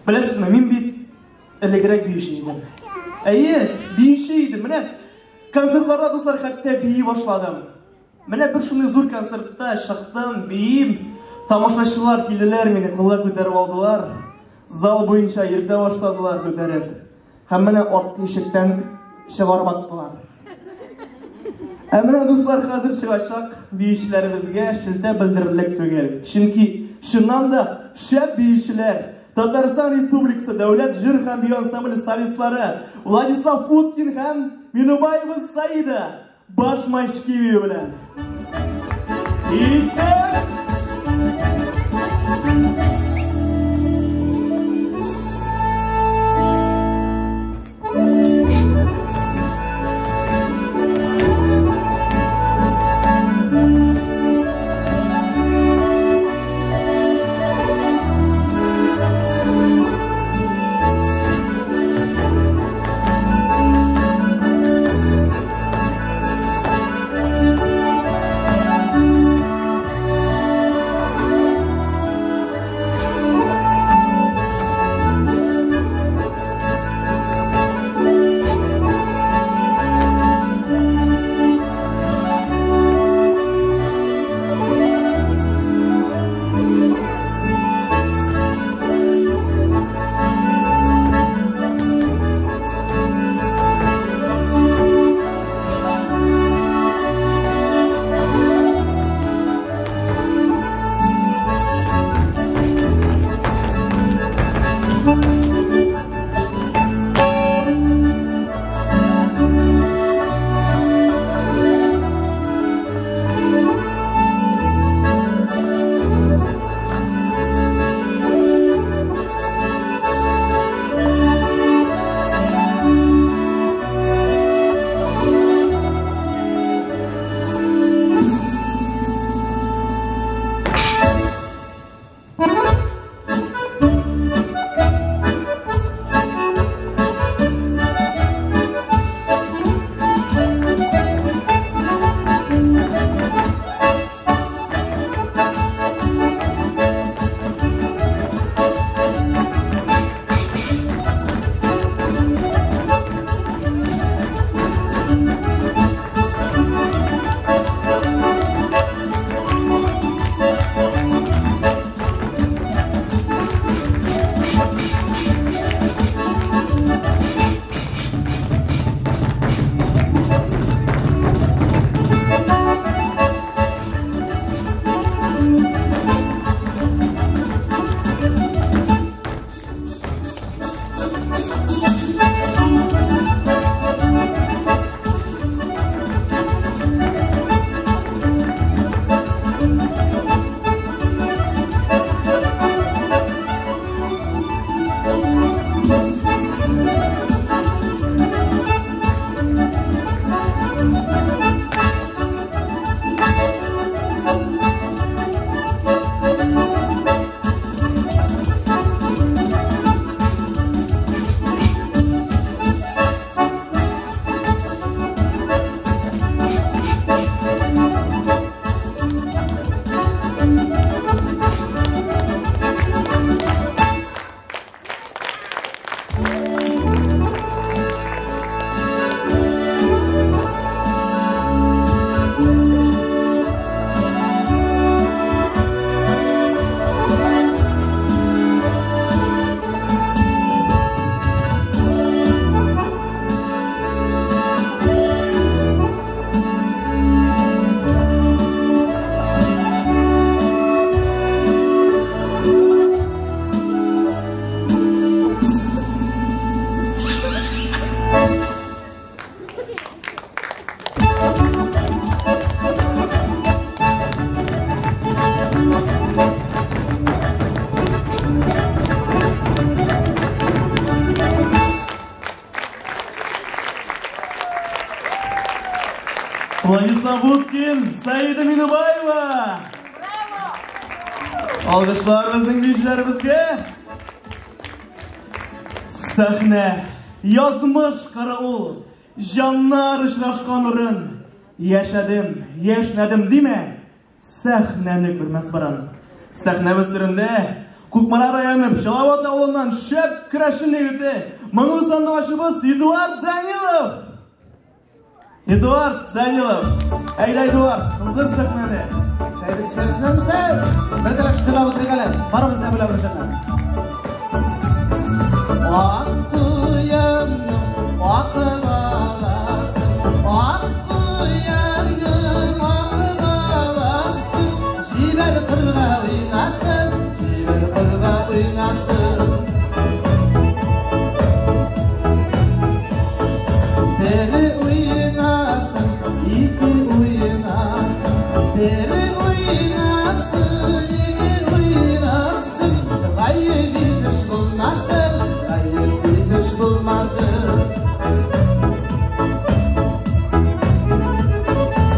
Беләсезме, мин бит элегрәк биюче идем. Әйе, биюче идем. Менә концертларда, дуслар, хәтта бии башладым. Менә бер шундый зур концертта чыктым, биим. Тамашачылар килделәр, мине кулга күтәреп алдылар. Зал буенча йөртә башладылар күтәреп. Һәм менә арткы ишектән чыгарып аттылар. Ә менә, дуслар, хәзер чыгачак биючеләребезгә шелтә белдерерлек түгел. Чөнки чыннан да шәп биючеләр, Татарстан Республикасы Дәүләт җыр һәм бию ансамбле солистлары Владислав Уткин һәм Минубаева Саида Башмачки бию белән. Киттек! Владислав Уткин, Саида Минубаева. Алкышлар безнең биючеләребезгә. Сәхнә, язмыш караул, җаннар очрашкан урын. Яшәдем, яшьнәдем димә, Сәхнәне күрмәс борын. Сәхнәбез түрендә Кукмара районы Пчеловод авылыннан шәп керәшен егете, моңлы сандугачыбыз Эдуард Данилов. Эдуард Данилов. Әйдә, Эдуард, уздыр сәхнәне. Хәерле кичләр, исәнмесез? Бергәләшеп җырлап утырыйк әле. Барыбыз да белә бу җырны. Ак куянның ак баласы, ак куянның ак баласы, җибәр кырга уйнасын, җибәр кырга уйнасын. Бер уйнасын, ике уйнасын, бер уйнасын, ике уйнасын, гаеп итеш булмасын, гаеп итеш булмасын.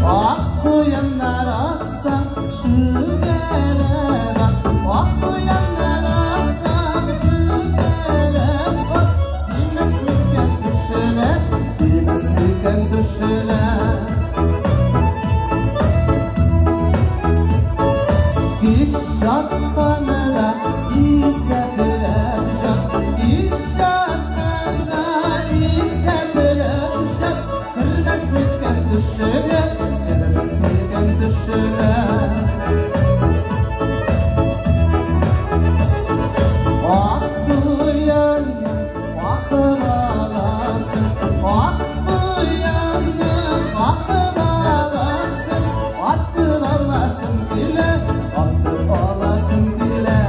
Ак куяннар атсам, шүгәләп ат, ак куяннар атсам, шүгәләп ат, тимәс микән түшенә, тимәс микән түшенә. Кич ятканда исәпләп җат, кич ятканда исәпләп җат, кермәс микән төшенә, кермәс микән төшенә. Ак куянның ак баласы, ак куянның ак баласы, аттып аласым килә, аттып аласым килә.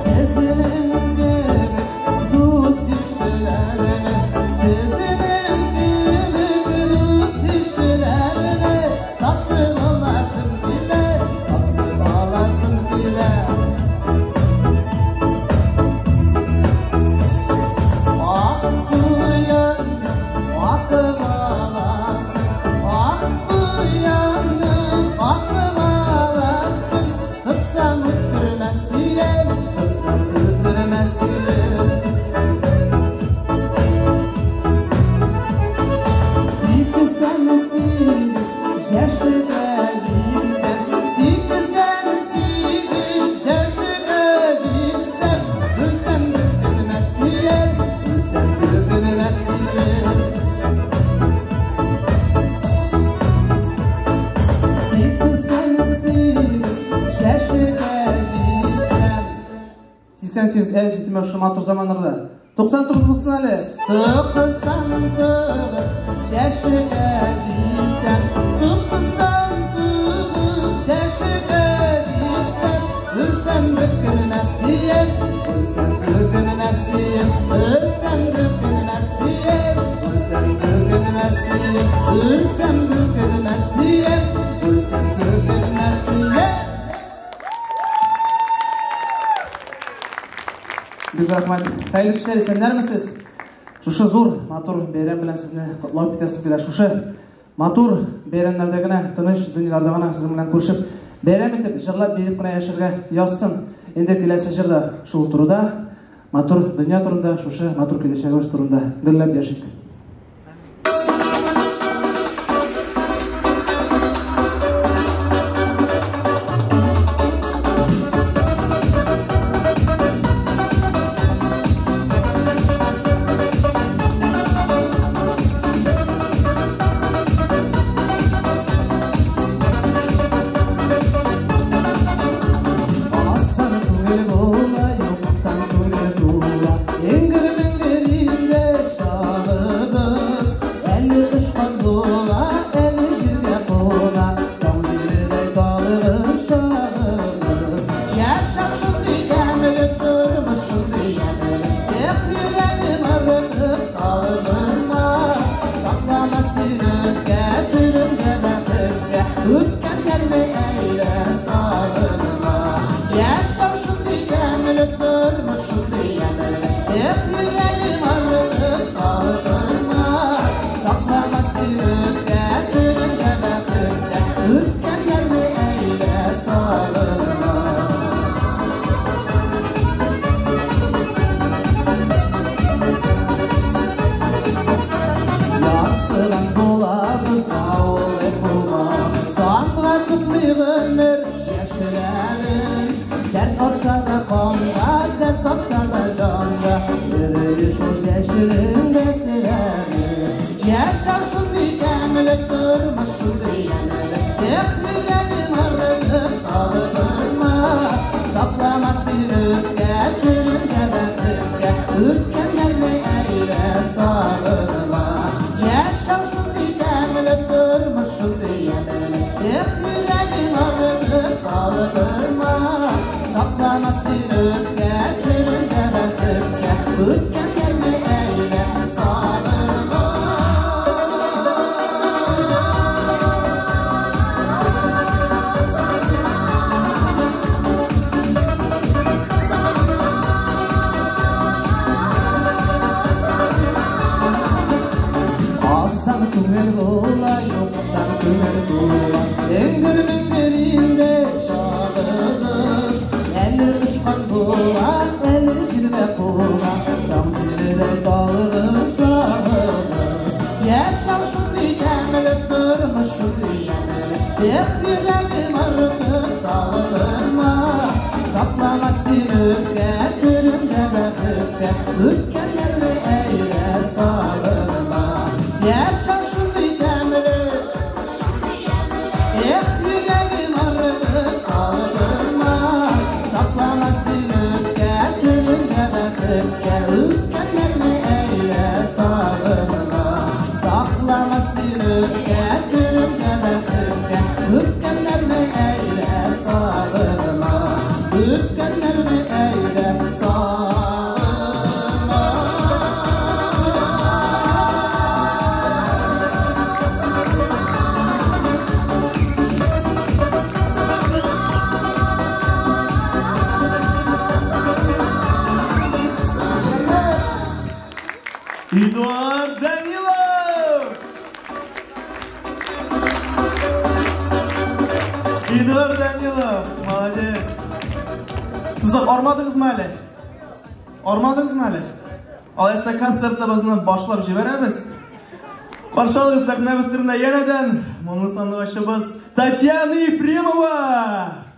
Сезнең кебек дус ишләрне, сезнең кебек дус ишләрне сатып аласым килә, сатып аласым килә. Ак куянның ак баласы, ак куянның ак баласы, тотсаң үтермәс идем, тотсаң үтермәс идем. 88 яшькә җитсәм, 88 яшькә җитсәм, үлсәм үкенмәс идем, үлсәм үкенмәс идем. 88 яшькә җитсәм. 88 әле җитмә шушы матур заманнарда. 99 булсын әле. 99 яшькә җитсәм, 99 яшькә җитсәм, үлсәм үкенмәс идем, үлсәм үкенмәс идем, үлсәм үкенмәс идем, үлсәм үкенмәс идем, үлсәм үкенмәс идем, үлсәм үкенмәс идем. Бик рәхмәт. Хәерле кичләр, исәннәрмесез? Шушы зур, матур бәйрәм белән сезне котлап китәсем килә. Шушы матур бәйрәмнәрдә генә, тыныч дөньяларда гына сезнең белән күрешеп, бәйрәм итеп, җырлап биеп кенә яшәргә язсын. Инде киләсе җырда шул турыда, матур дөнья турында, шушы матур киләчәгебез турында гөрләп яшик. Aslan күңел була, юктан күңел тула. Эңгер-меңгер инде чагы Күңел була, юктан күңел туа. Эңгер-меңгер инде чагыбыз. Әле очкан була, әле җирдә куна. Таң җирдә талгын чагыбыз. Яшәү шундый тәмле, тормыш шундый ямьле. Эх, йөрәгем артык талгынма. Саклама син үпкә, төреңдә бәхеткә. Үткәннәрне әйлә сагынма. Яшәү шундый тәмле, эх, йөрәгем артык талгынма. Саклама син үпкә, төреңдә бәхеткә. Үткәннәрне әйлә сагынма. Саклама син үпкә, төреңдә бәхеткә. Үткәннәрне әйлә сагынма. Үткәннәрне әйлә сагынма. Эдуард Данилов! Эдуард Данилов, молодец. Дуслар, армадыгызмы әле? Армадыгызмы әле? Алайса концертыбызны башлап җибәрәбез. Каршы алыгыз сәхнәбез түрендә янәдән моңлы сандугачыбыз Татьяна Ефремова!